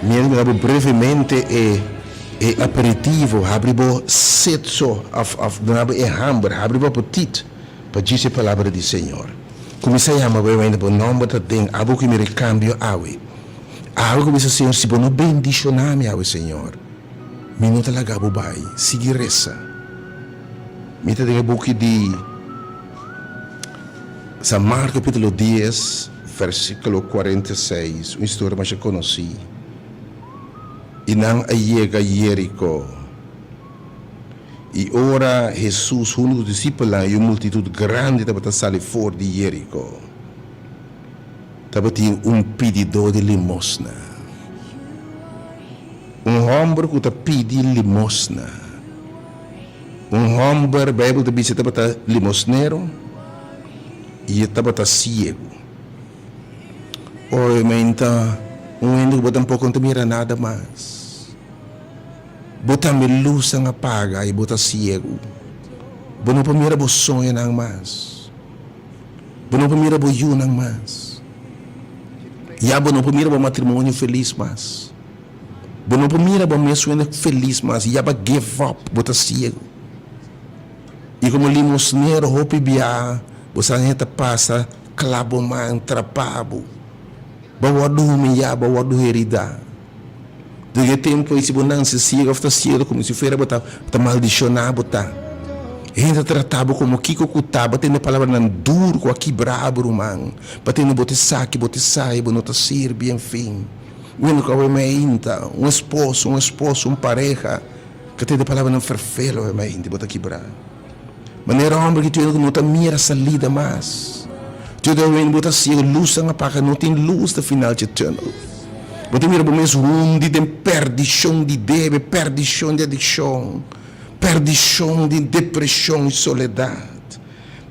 Mi a mira bo brevemente e. E aperitivo, habri bo set so of of duna bo e hamber, habri bo apetit pa djis e palabra di Señor. Kuminsá yama bo e wende bo nomber ta den abo ku mira e kambio awe. Awe ku bisa Señor si bo no bendishoná mi awe Señor, mi no ta laga bo bai. Sigui resa. Mi ta den e buki di San Marko kapitulo dies versikulo 46, un historia masha konosí. I nan a yega Jeriko. I ora Hesus huntu ku su disipelnan i un multitut grandi tabata sali for di Jeriko, tabatin un pididó di limosna, un hòmber ku ta pidi limosna. Un hòmber, Beibel ta bisa, tabata limosnero i e tabata siegu. Oe menta un hende ku bo tampoko no ta mira nada mas. Bo tambe lusnan a paga i bo ta siegu. Bo no por mira bo soñonan mas. Bo no por mira bo yunan mas. Ya bo no por mira bo matrimonio felis mas. Bo no por mira bo mes hende felis mas. Ya bo a give up, bo ta siegu. I komo limosnero hopi bia bo sa hende ta pasa Kla bo man trapa bo. Bo wòrdu humiyá, bo wòrdu heridá. Den e tempu ei si bo nanse siegu òf ta siegu komo si fuera bo ta ta maldishoná bo ta. Hende ta trata bo komo kiko ku ta, bo tende palabranan duru ku a kibra bo ruman, bo tende bo ta esaki, bo ta esai, bo no ta sirbi, enfin. Wende ku awe meinta, un esposo, un esposa, un pareha ka tende palabranan ferfel awe meinta, bo ta kibra. Manera homber ki tudu no ta mira salida mas. Tudu awene bo ta siega, lusnan a paga, no tin lus na final dje tunnel. Bo ta mira bo mes hundi den perdishon di debe, perdishon di adikshon, perdishon di depreshon i soledat.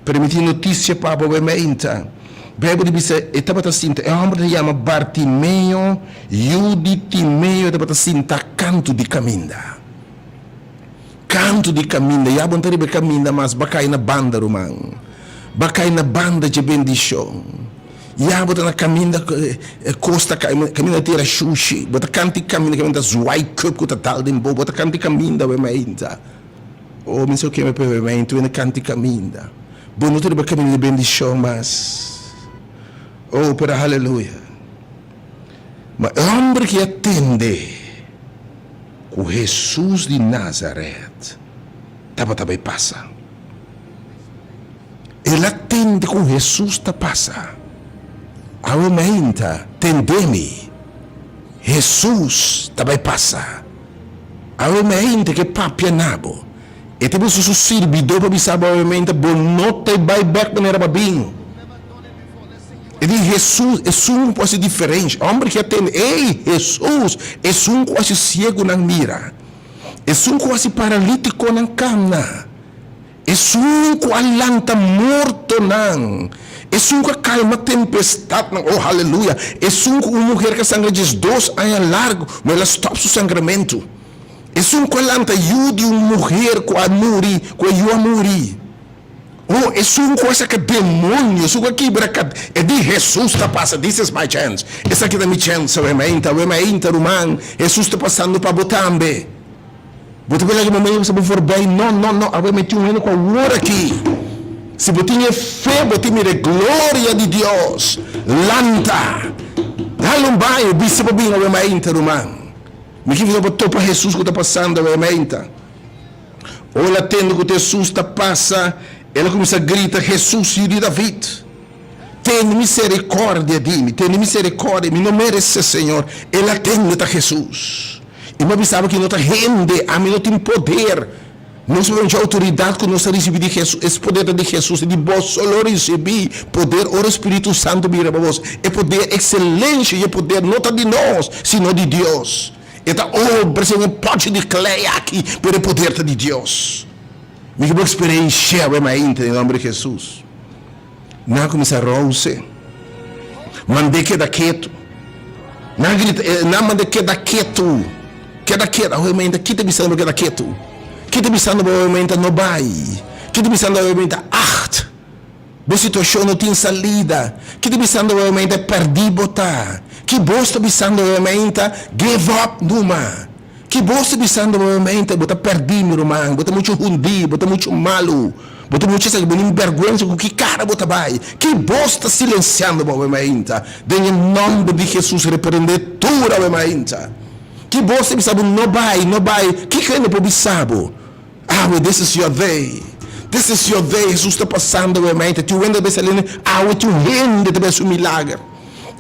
Pero mi tin notisia pa bo awe meinta. Beibel ta bisa e tabata sinta, e homber ta yama Bartimeo, yu di Timeo, e tabata sinta kantu di kaminda. Kantu di kaminda, ya bo no ta riba e kaminda mas, bo a kai na banda, ruman. Bo a kai na banda dje bendishon. Ya bo ta na kaminda, kos ta kai, kaminda tera shushi. Bo ta kanti kaminda, kaminda ta zwai kùp ku ta dal den bo. Bo ta kanti kaminda awe mainta. Oh, mi sa keme p'e awe mainta, bo na kanti kaminda. Bo no ta riba kaminda di bendishon mas. Oh, pero haleluya. Ma e hòmber ki a tende. Ku Hesus di Nazaret tabata bai pasa. El a tende ku Hesus ta pasa. Awe mainta, tende mi, Hesus ta bai pasa. Awe mainta ke papia na bo. E ta bisa su sirbidó pa bisa bo awe mainta, bo no ta bai bèk manera bo a bin. E di Hesus, esun ku por hasi diferensha. Homber ki a tende, Ey, Hesus, esun ku hasi siegunan mira, esun ku hasi paralitikonan kamna, esun ku a lanta mortonan, esun ku a kalma tempestatnan, oh, haleluya, esun ku un muher ku a sangra diesdos aña largu, ma el a stòp su sangramentu, esun ku a lanta yu di un muher ku a muri, ku e yu a muri. Oh, esun ku a saka demonio, esun ku a kibra kad, e di Hesus ta pasa, this is my chance, esaki ta mi chance, awe mainta, awe mainta ruman, Hesus ta pasando pa bo tambe. Bo ta pila ki momento pasa bo forbij, no, no, no, awe mi tin un hende ku awor aki, si bo tin e fe, bo tin mira e gloria di Dios, lanta, dal un baño, bisa pa bin awe mainta ruman, mi ke bisa bo topa Hesus ku ta pasando awe mainta. Ora el a tende ku Hesus ta pasa, el a kuminsá grita, Hesus, Yu di David, tene miserikòrdia di mi, tene miserikòrdia, mi no meresé, Señor. El a tende ta Hesus. I mi a bisa bo ku no ta hende, ami no tin poder. Nos por dje outoridat ku nos a risibí di Hesus, es poder ta di Hesus, i di boso lo risibí poder ora e Spiritu Santu bira riba boso. E poder, ekselensha i e poder no ta di nos, sino di Dios. E ta obra segun e pòchi di klei aki, pero e poder ta di Dios. Mi ke bo eksperenshia awe mainta den nòmber di Hesus. Nan a kuminsá rouse. Mand'é keda ketu. Nan a grita, nan mand'é keda ketu. Keda ketu. Awe mainta, ki ta bisando bo keda ketu? Ki ta bisando bo awe mainta no bai? Ki ta bisando awe mainta acht? Bo situashon no tin salida. Ki ta bisando bo mainta pèrdí bo ta? Ki bos ta bisando bo mainta give up numa? Ki bos ta bisando bo mente, bo ta pèrdí, mi ruman, bo ta muchu hundí, bo ta muchu malu, bo ta muchu esaki, bo tin bèrgwensa, ku ki kara bo ta bai? Ki bos ta silensiando bo awe mainta? Den e nòmber di Hesus reprendé tur awe mainta. Ki bos ta bisa bo no bai, no bai? Kiko hende por bisa bo? Awe, this is your day. This is your day. Hesus ta pasando awe mainta. Tin un hende ta bisa lene, awe tin un hende ta bai hasi un milager.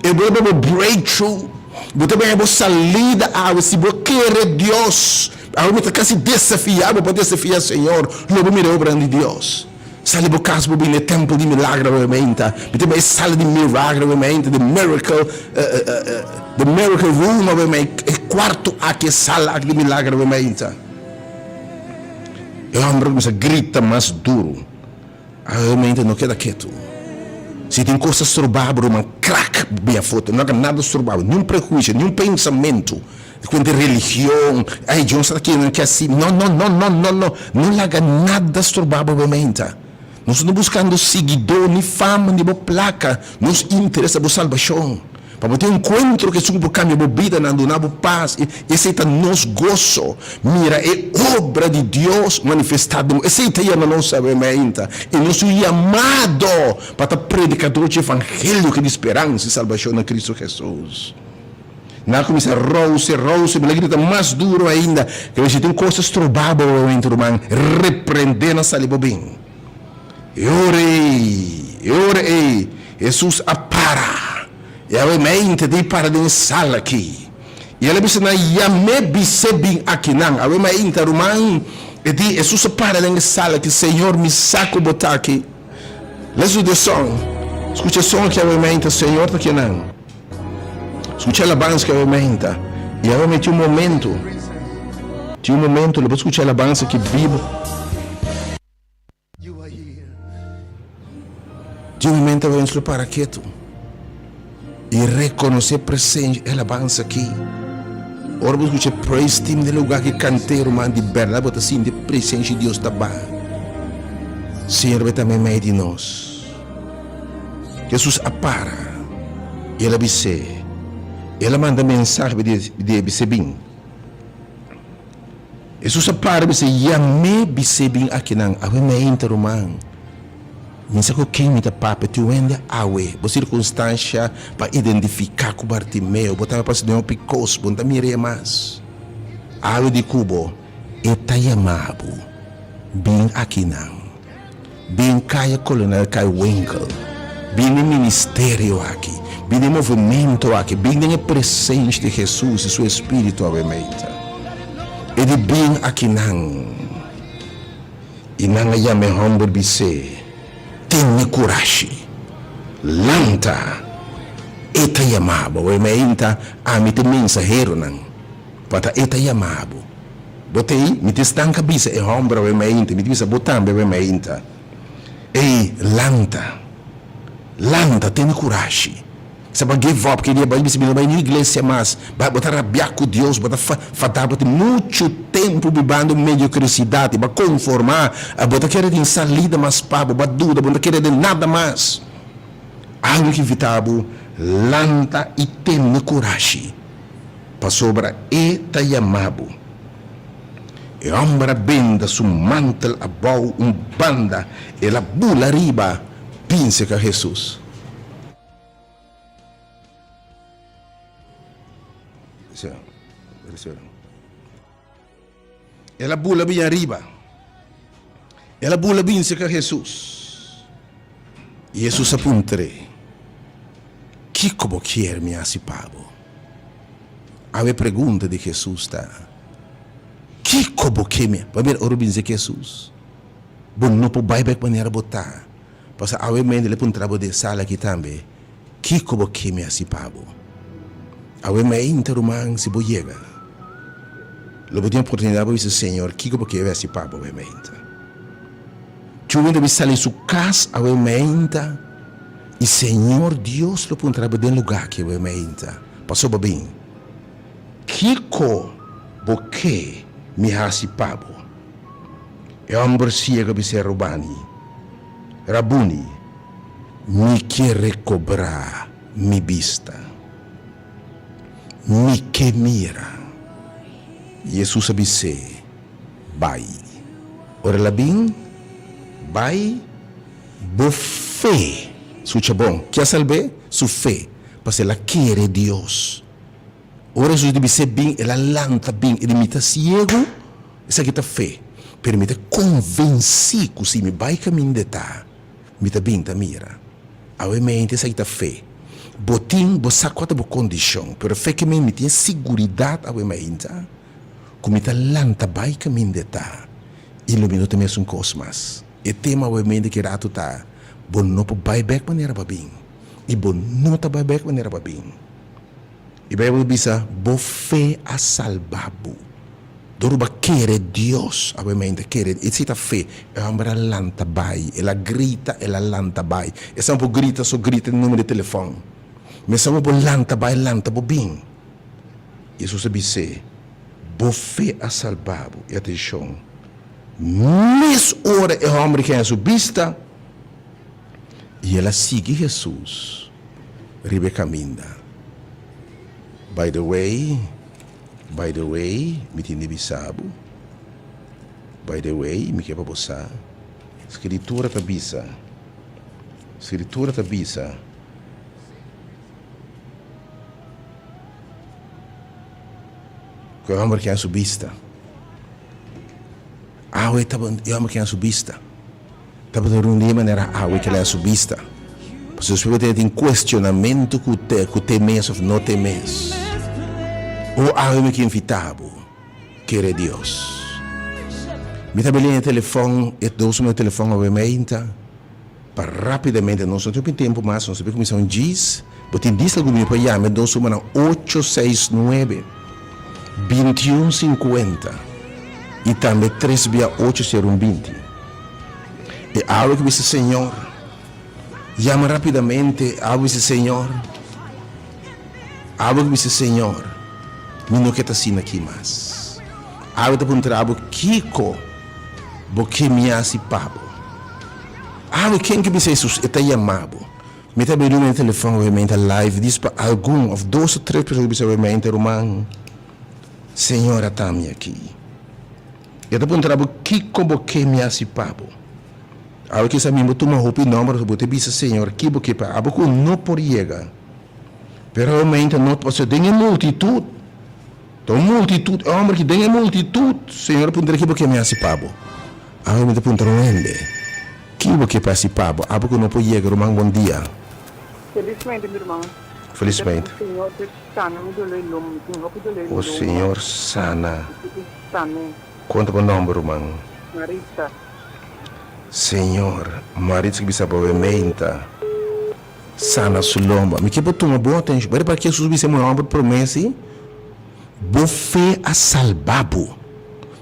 E bo ta bai bo breakthrough. Bo ta bai bo salida awe si bo kere Dios. Awe mi ta kasi desafia bo pa desafia Señor. Lo bo mira e obranan di Dios. Sali bo kas bo bini e tempel di milagro awe mainta. Mi ta bai e sala di miragro awe mainta, the miracle, the miracle room awe mainta, e kuarto aki, e sala aki di milagro awe mainta. E hòmber a kuminsá grita mas duru. Awe mainta no keda ketu. Si tin kos ta stroba bo, ruman, krak bin afó. No haga nada stroba bo, niun prehuisio, niun pensamentu. Kuente religion, ay Dios ta kinan ke asi. No, no, no, no, no, no. No laga nada stroba bo menta. Nos no buskando siguidó, ni fama, ni bo plaka. Nos interes ta bo salbashon. Pa bo tin un enkuentro ku esun ku por kambia bo bidanan, duna bo pas. Esei ta nos goso. Mira e obra di Dios manifestá den bo. Esei ta yama nos awe menta. I nos un yamado pa ta predikadó dje evangelio ku e di speransa i salbashon na Kristu Hesus. Nan a kuminsá rouse, rouse, mi la grita mas duru ainda. Kende si tin kos ta stroba bo momento ruman, reprendé nan sali bo bin. E ora ei, e ora ei, Hesus a para. I awe mente ta para den e sala aki. I el a bisa nan, Yam'é bis'é bin akinan. Awe mainta ruman, e di, Hesus a para den e sala aki, Señor, mi sa ku bo ta aki. Let's do this song. Skucha e song aki awe mainta, Señor ta akinan. Skucha alabansa ki awe menta. I awe me tin un momento. Tin un momento lo bo skucha alabansa ki bibu. Tin un momento awe nos lo para ketu i rekonosé presensia e alabansa aki. Ora bo skucha e praise team den lugar ki kant'é ruman di bèrdat bo ta sinti e presensia di Dios ta baha. Señor bo ta meimei di nos. Hesus a para i el a bis'é, El a manda mensahe pa di e bis'é bin. Hesus a para i bis'é, Yam'é bis'é bin akinan. Awe meinta, ruman, mi sa ku ken mi ta papia. Tin wende awe bo sirkunstansha pa identifiká ku Bartimeo. Bo tambe pasa den hopi kos, bo no ta mir'é mas. Awe di ku bo, e ta yama bo, Bin akinan. Bin Kaya Kolonel Kai Winkel, bin den ministerio aki, bin den movimento aki, bin den e presensh di Hesus i su Espiritu awe meita. E di bin akinan. I nan a yama e hòmber bis'é, Tene kurashi! Lanta! E ta yama bo. Awe meinta ami ta e mensaheronan, pa ta e ta yama bo. Bo ta ei? Mi ta esnan ka bisa e hòmber awe mainta, mi ta bisa bo tambe awe mainta. Ei, lanta! Lanta, tene kurashi. Sa bo a give up ki dia bo a bisa mi no bai ni iglesia mas, ba bo ta rabiá ku Dios, bo ta fadá, bo tin muchu tempu bibando mediokrisidad i bo a konformá, bo ta kere tin salida mas pa bo, bo a duda, bo no ta kere den nada mas. Algu ki invitá bo, lanta i tene kurashi. Pasobra e ta yama bo. E hòmber a benda su mantel abou un banda, el a bula riba bin serka Hesus. El a bula bin ariba, el a bula bin serka Hesus, i Hesus a puntr'é, Kiko bo kier mi hasi pa bo? Awe pregunta di Hesus ta, Kiko bo ke mi? Pabia ora bo bin serka Hesus, bo no por bai bek manera bo ta. Pasobra awe mente lo puntra bo den sala aki tambe, Kiko bo ke mi hasi pa bo? Awe mainta, ruman, si bo yega, lo bo tin oportunidat pa bisa, Señor, kiko bo ke mi hasi pa bo awe mainta? Cu hende ta sali su kas awe mainta, i Señor Dios lo puntra bo den lugar aki awe mainta, pasobra bo bin, Kiko bo ke mi hasi pa bo? E hòmber siego a bis'é, Rubani, Rabuni, mi ke rekobrá mi bista. Mi ke mira. Hesus a bis'é, Bai. Ora el a bin, Bai, bo fe. Skucha bon, ke a salb'é? Su fe, pasobra el a kere Dios. Ora Hesus di bis'é bin, el a lanta bin. E di, Mi ta siegu, esaki ta fe, pero mi ta konvensí ku si mi bai kaminda e ta, mi ta bin ta mira. Awe mente esaki ta fe. Bo tin, bo sa kua ta bo kondishon, pero fe ke mi, mi tin e siguridat awe mainta ku mi ta lanta bai kaminda e ta i lo mi no ta mesun kos mas. E tema awe mente ki ratu ta, bo no por bai bek manera bo a bin i bo no ta bai bek manera bo a bin. E Bijbel ta bisa, Bo fe a salba bo. Dor bo a kere Dios, awe mente kere, esei ta fe. E hòmber a lanta bai, el a grita, el a lanta bai. Esnan por grita so grita den numero di telefòn. Ma esnan bo por lanta bai, lanta bo bin. Hesus a bis'é, Bo fe a salba bo. I atenshon, mes ora e hòmber haña su bista, i el a sigui Hesus riba e kaminda. By the way, by the way, mi tin di bisa bo, by the way, mi ke pa bo sa, Skritura ta bisa, Skritura ta bisa, ku e hòmber ke a su bista. Awe tabata, e hòmber ke a su bista. Tabata reuní manera awe ke lei su bista. Pasobra despues bo ta tin kuestionamentu ku te ku te mes òf no te mes. O awe mi ke invitá bo, kere Dios. Mi ta bini e telefòn, e dos numero telefòn awe meinta, pa rápidamente, nos no tin hopi tempu mas, nos ta kuminsá un djis. Bo tin dis algun minuto pa yama e dos numeronan ocho seis nuebe, bintiun sinkuenta i tambe tres bia ocho sero un binti. E awe ku bisa Señor, yama rapidamente, awe bisa Señor, awe ku bisa Señor, mi no ke ta asina aki mas. Awe ta puntra bo kiko bo ke mi hasi pa bo. Awe ken ke bisa Hesus, e ta yama bo. Mi ta bini na e telefòn obviamente live dis pa algun of dos o tres persona ku bisa obviamente ruman Señor a ta mi aki. E ta puntra bo kiko bo ke mi hasi pa bo. Awe kisa mi bo tuma hopi nomber bo ta bisa Señor ki bo ke pa abo ku no por yega. Pero obviamente no pasobra den e multitut ta un multitut e homber ki den e multitut Señor a puntra ki bo ke mi hasi pa bo. Awe mi ta puntra un hende. Ki bo ke pasi pa bo? Abo ku no por yega ruman bon dia. Felismente mi ruman. Felismente. Mi ta pidi Señor pa sana mi dolor di lomba. Mi tin hopi dolor di O lomba. Señor sana. Mi pidi sane. Konta bo nomber ruman? Maritza. Señor, Maritza ki bisa bo e meinta sana su lomba. Mi ke bo tuma bon atencion. Bo repara ki Jesus bisa e muher homber prome si? Bo fe a salba bo.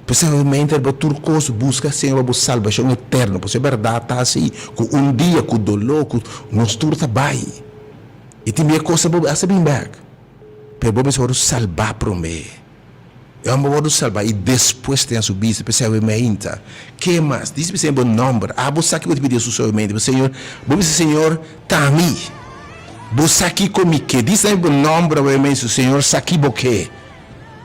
P'esei riba tur kos buska Señor pa bo salbashon eterno. Pasobra e bèrdat ta así, ku un dia ku doló, ku nos tur ta bai. I tin bia kos ta bo hasta bin bèk. Pero bo mester wòrdu salbá promé. E hòmber wòrdu salbá i despues ten su bista. P'esei awe meinta. Ke mas? Dici p'esei bo nòmber. Abo sa ki bo ta pidi Hesus awe meinta. Señor, bo bisa Señor, ta mi. Bo sa kiko mi ke. Dici tambe bo nòmber awe meinta. Señor sa ki bo ke.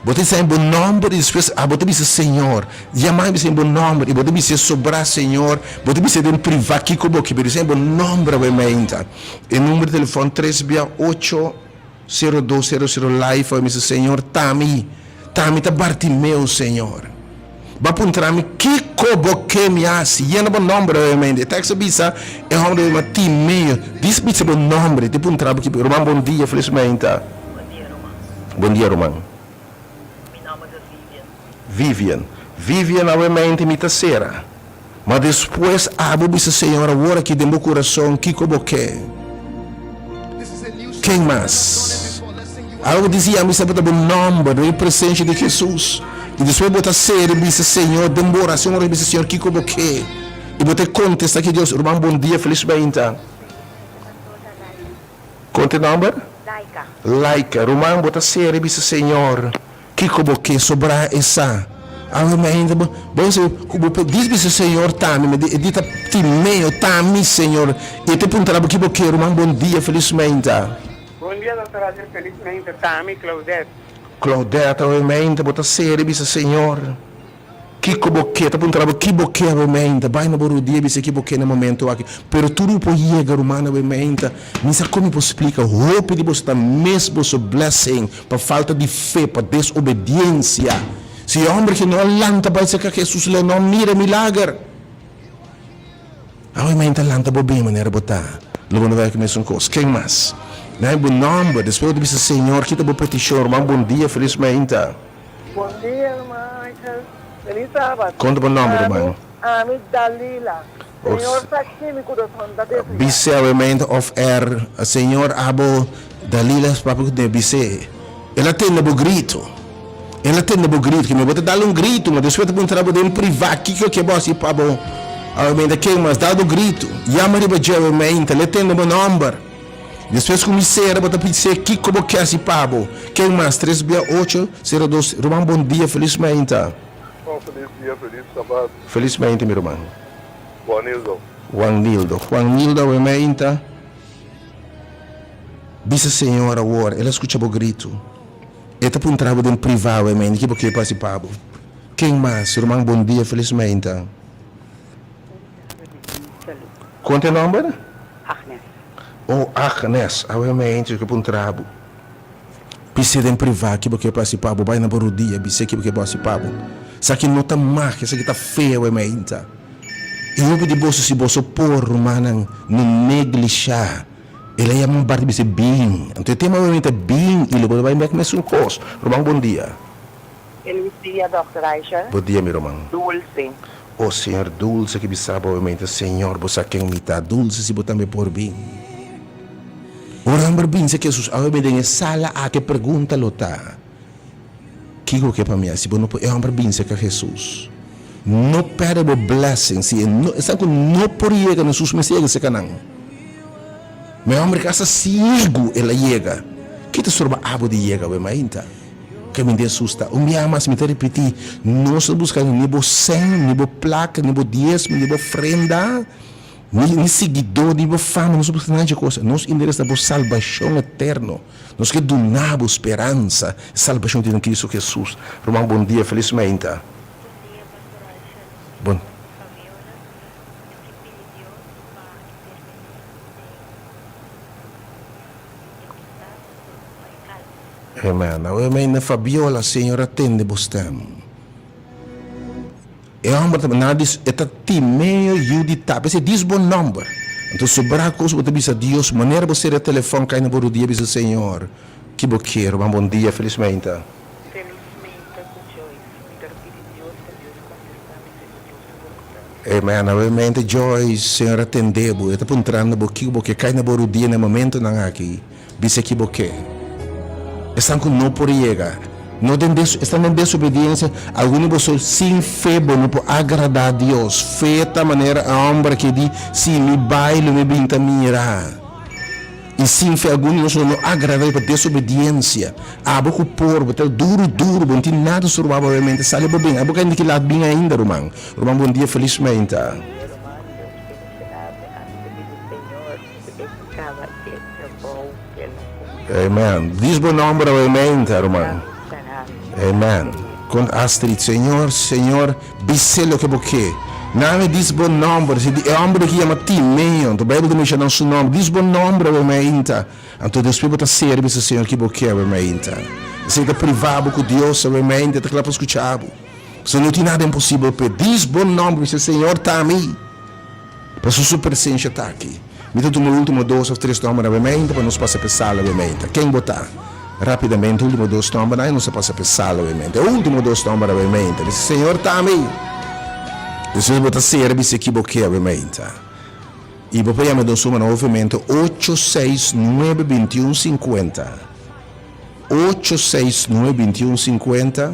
Bo ta bisa bo nòmber i despues abo ta bisa Señor. Yama i bisa bo nòmber i bo ta bisa sobrá Señor. Bo ta bisa den privá kiko bo ke bisa bo nòmber awe mainta. E number di telefòn tres bia ocho sero dos sero sero live awe mester Señor ta mi ta mi ta Bartimeo Señor. Bo a puntra mi kiko bo ke mi hasi. Yena bo nòmber awe mainta. E tèks a bisa e hòmber a yama Timeo. Dis bisa bo nòmber i ta puntra bo kiko. Ruman bon dia felis mainta. Bon dia ruman. Bon dia ruman. Mi nomber ta Vivian. Vivian. Vivian awe mente mi ta sera. Ma despues abo bisa Señor awor aki den bo kurason kiko bo ke. Ken mas? Abo disi ya mi sa bo ta bo nomber den e presencia di Jesus. I despues bo ta sera i bisa Señor den bo oracion ora bisa Señor kiko bo ke. I bo ta kontesta ki Dios. Ruman bon dia felis mainta. Kon te nomber? Laika. Laika. Ruman bo ta sera i bisa Señor, kiko bo ke sobrá e sa. Awe mi ainda bo bo bisa ku bo por dis bisa Señor ta mi, mi di e di ta Timeo ta mi Señor. I e ta puntra bo ki bo ke. Ruman bon dia felis meinta. Bon dia Doctor Roger felis meinta ta mi Claudette. Claudette awe meinta bo ta seri bisa Señor kiko bo ke ta puntra bo ki bo ke awe meinta bai na bo rudia bisa ki bo ke na momento aki pero tur bo por yega ruman awe meinta mi sa kon mi por splika hopi di boso ta mis boso blessing pa falta di fe pa desobediencia si e homber ki no a lanta bai serka Jesus lo no mira e milager. Awe mei ta lanta bo bin manera bo ta. Lo bo no wek mesun kos. Ken mas? Nan e bo nomber. Despues bo ta bisa, Señor, kita bo petishon. Ruman, bon dia. Felis meinta. Bon dia, ruman Angel. Felis sabat. Kon ta bo nomber, ruman? Ami, Dalila. Señor sa ki mi kurason ta desea. Bis'é awe meinta of er, Señor, abo Dalila papia ku tene. Bis'é. El a tende bo grito. El a tende bo grito, ke mi bo ta dal un grito, ma despues ta puntra bo den privá kiko ke bo hasi pa bo. Awe meinta ken mas dal bo grito, yama riba dje awe meinta, el a tende bo nòmber. Despues ku mi sera bo ta bis'é kiko bo ke hasi pa bo. Ken mas? Tres bia ocho, sero dos. Ruman bon dia, felis meinta. Un felis dia, felis sabat. Felis meinta mi ruman. Juan Nildo. Juan Nildo. Juan Nildo awe meinta. Bisa Señor awor, el a skucha bo gritu. E ta puntra bo den privá awe meinta ki bo ke pa hasi pa bo. Ken mas? Ruman bon dia, felis meinta. Kon ta e nòmber? Agnes. Oh, Agnes, awe meinta yo ke puntra bo. Bis'é den privá ki bo ke pa hasi pa bo. Bai na bo rudia, bis'é ki bo ke pa hasi pa bo. Esaki no ta magia, esaki ta fe awe meinta. I hopi di boso, si boso por, rumannan, no neglishá. El a yama un parti bisa bin. Anto e tema awe ta bin i lo bo ta bai bek mesun kos. Ruman bon dia. Feliz dia Dòkter Aisha. Bon dia mi ruman. Dulce. Oh Señor Dulce ki bisa bo awe ta Señor bo sa ken mi ta Dulce si bo tambe por bin. Ora homber bin sa Jesus awe den e sala aki pregunta lo ta. Kiko ke pa mi hasi? Bo no por e homber bin serka Jesus. No perde bo blessing si e no esnan ku no por yega na Jesus mester yega serka nan. Ma e homber ki asta siegu el a yega. Ki ta stroba abo di yega awe mainta? Kaminda Jesus ta. Un biaha mas mi ta ripiti, nos ta buskando ni bo sèn, ni bo plaka, ni bo diesmo, ni bo ofrenda. Ni ni siguidó di bo fama, nos no busca nada dje cosa. Nos interes ta bo salbacion eterno. Nos ke duna bo speransa, e salbacion tin den Cristo Jesus. Ruman bon dia, feliz meinta. Bon dia Pastor Alsha, mi Bon. nomber ta Fabiola, mi ke pidi Dios pa interveni den mi amistad pa e calma. Amen. Awe meinta Fabiola, Señor a tende bo stem. E hòmber ta nan a dis, e ta Timeo yu di Tap. Esei dis bo nòmber. Anto sobrá kos bo ta bisa Dios, manera bo sera e telefòn kai na bo rudia bisa Señor, ki bo kier? Ruman bon dia, felis meinta. Felis meinta ku Joyce. Mi ta pidi Dios pa Dios kontestá mi segun su boluntat. Amen. Awe meinta Joyce, Señor a tende bo. E ta puntrando bo kiko bo ke. Kai na bo rudia na e momentonan aki. Bisa ki bo ke. Esnan ku no por yega, no den des, esnan den desobediensia, algun di boso sin fe bo no por agradá Dios. Fe ta manera e hòmber ke di, Si mi bai lo mi bin ta mira. I sin fe algun di nos lo no agradá Dios pa desobediensia. Abo ku por, bo ta duru duru, bo no tin nada stroba bo obviamente, sali bo bin. Abo ka hende ki lat bin ainda, ruman. Ruman bon dia, felis meinta. Ruman, Dios bendiciona bo. Ami ta pidi Señor ku e Caba e trabou ke lo cumpli. Amen. Dis bo nomber awe meinta, ruman. Amen. Con Astrid, Señor, Señor, bis'é loke bo ke. Nami dis bo nomber. Si di e homber aki yama Timeo, anto Bijbel ta menciona su nomber. Dis bo nomber awe meinta. Anto despues bo ta seri bisa Señor ki bo ke awe meinta. Esei ta priva bo ku Dios awe meinta, e ta kla pa skucha bo. Pasobra no tin nada imposibel p'e. Dis bo nomber, bisa Señor, t'ami. Pasobra su presencia ta aki. Mi ta tuma e ultimo dos of tres nomber awe meinta pa nos pasa p'e sala awe meinta. Ken bo ta? Rapidamente, ultimo dos nombernan i nos ta pasa p'e sala awe meinta. E ultimo dos nomber awe meinta. Bisa, Señor ta ami. Despues bo ta sera bisa ki bo ke awe meinta. I bo por yama nos numbernan obviamente ocho seis nuebe bintiun sinkuenta, ocho seis nuebe bintiun sinkuenta,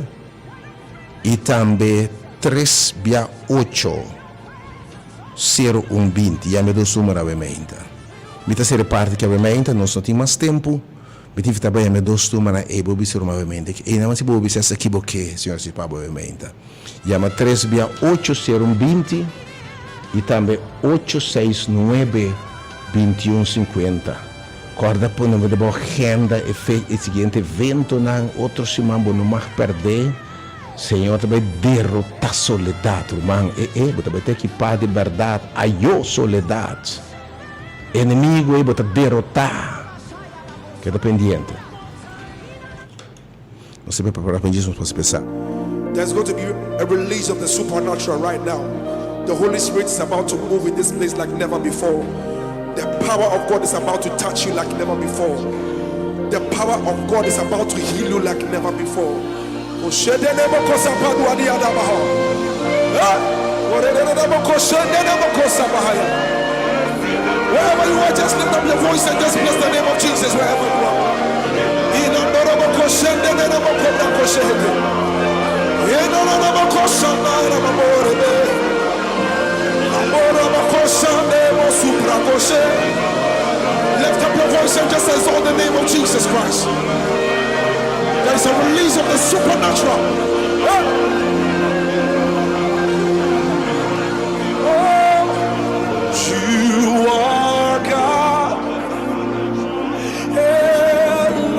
i tambe tres bia ocho. Sero un 20, ya mi dos numero awe meinta. Mi ta sere parti ki awe meinta, nos no tin mas tempu. Mi tin fita bai mi dos numero ey bo bisa ruma awe meinta. Ey nan si bo bisa esaki bo ke, señor si pa bo awe meinta. Yama tres bia ocho sero un 20 y tambe ocho seis nuebe 21 50. Kòrda pone bo den bo agenda e fe e siguiente eventonan otro siman bo no mag pèrdè. Señor ta bai derotá soledat, ruman. E e, bo ta bai ta ekipá di bèrdat. Ayó soledat! Enemigu ei bo ta derotá. Keda pendiente. Nos ta prepará pa djis nos por spesá. There's going to be a release of the supernatural right now. The Holy Spirit is about to move in this place like never before. The power of God is about to touch you like never before. The power of God is about to heal you like never before. Wherever you are, just lift up your voice and just bless the name of Jesus wherever you are. Lift up your voice and just exalt the name of Jesus Christ. There is a release of the supernatural. Oh, you are God. Elohim.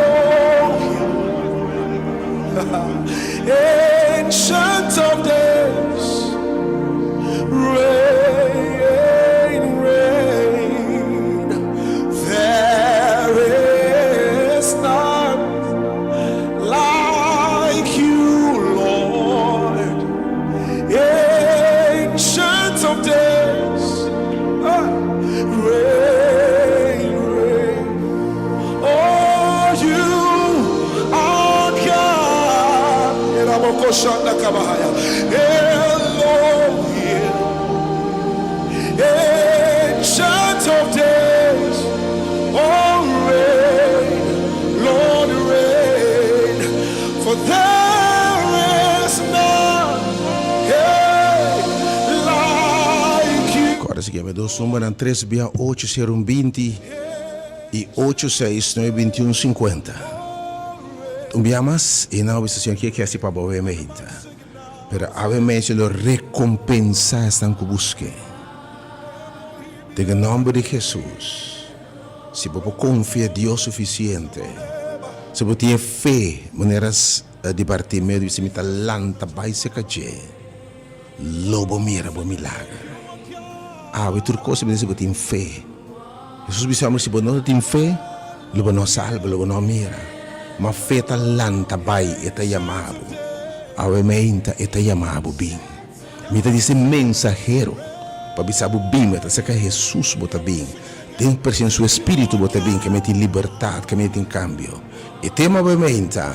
Ancient of days. Reign, reign. There is none like you, Lord. Ancient of days. Ah, reign, reign. Oh, you are God. Elohim. Ancient of days. Oh, reign, Lord, reign. For there is none hey, like you. Kòrda si keme dos numbernan tres bia ocho sero un binti i ocho seis nuebe binti un sinkuenta. Un bia mas i nan bisa Señor ke ke hasi pa bo awe meinta. Pero awe mei lo rekompensá esnan ku busk'é. Den e nòmber di Hesus, si bo por konfia Dios sufisiente, si bo tin e fe manera di Bartimeo di bisa mi ta lanta bai serka dje, lo bo mira bo milager. Awe tur kos ta bini si bo tin fe. Hesus bisa homber si bo no ta tin fe, lo bo no salba, lo bo no mira. Ma fe ta lanta bai, e ta yama bo. Awe meinta e ta yama bo bin. Mi ta di mensahero pa bisa bo bin, mi ta saka Hesus bo ta bin. Den presencia su espiritu bo ta bin, ke mi tin libertad, ke mi tin cambio. E tema awe meinta,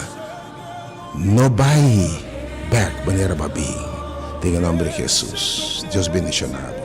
no bai bek manera bo a bin. Den e nomber di Hesus. Dios bendiciona bo.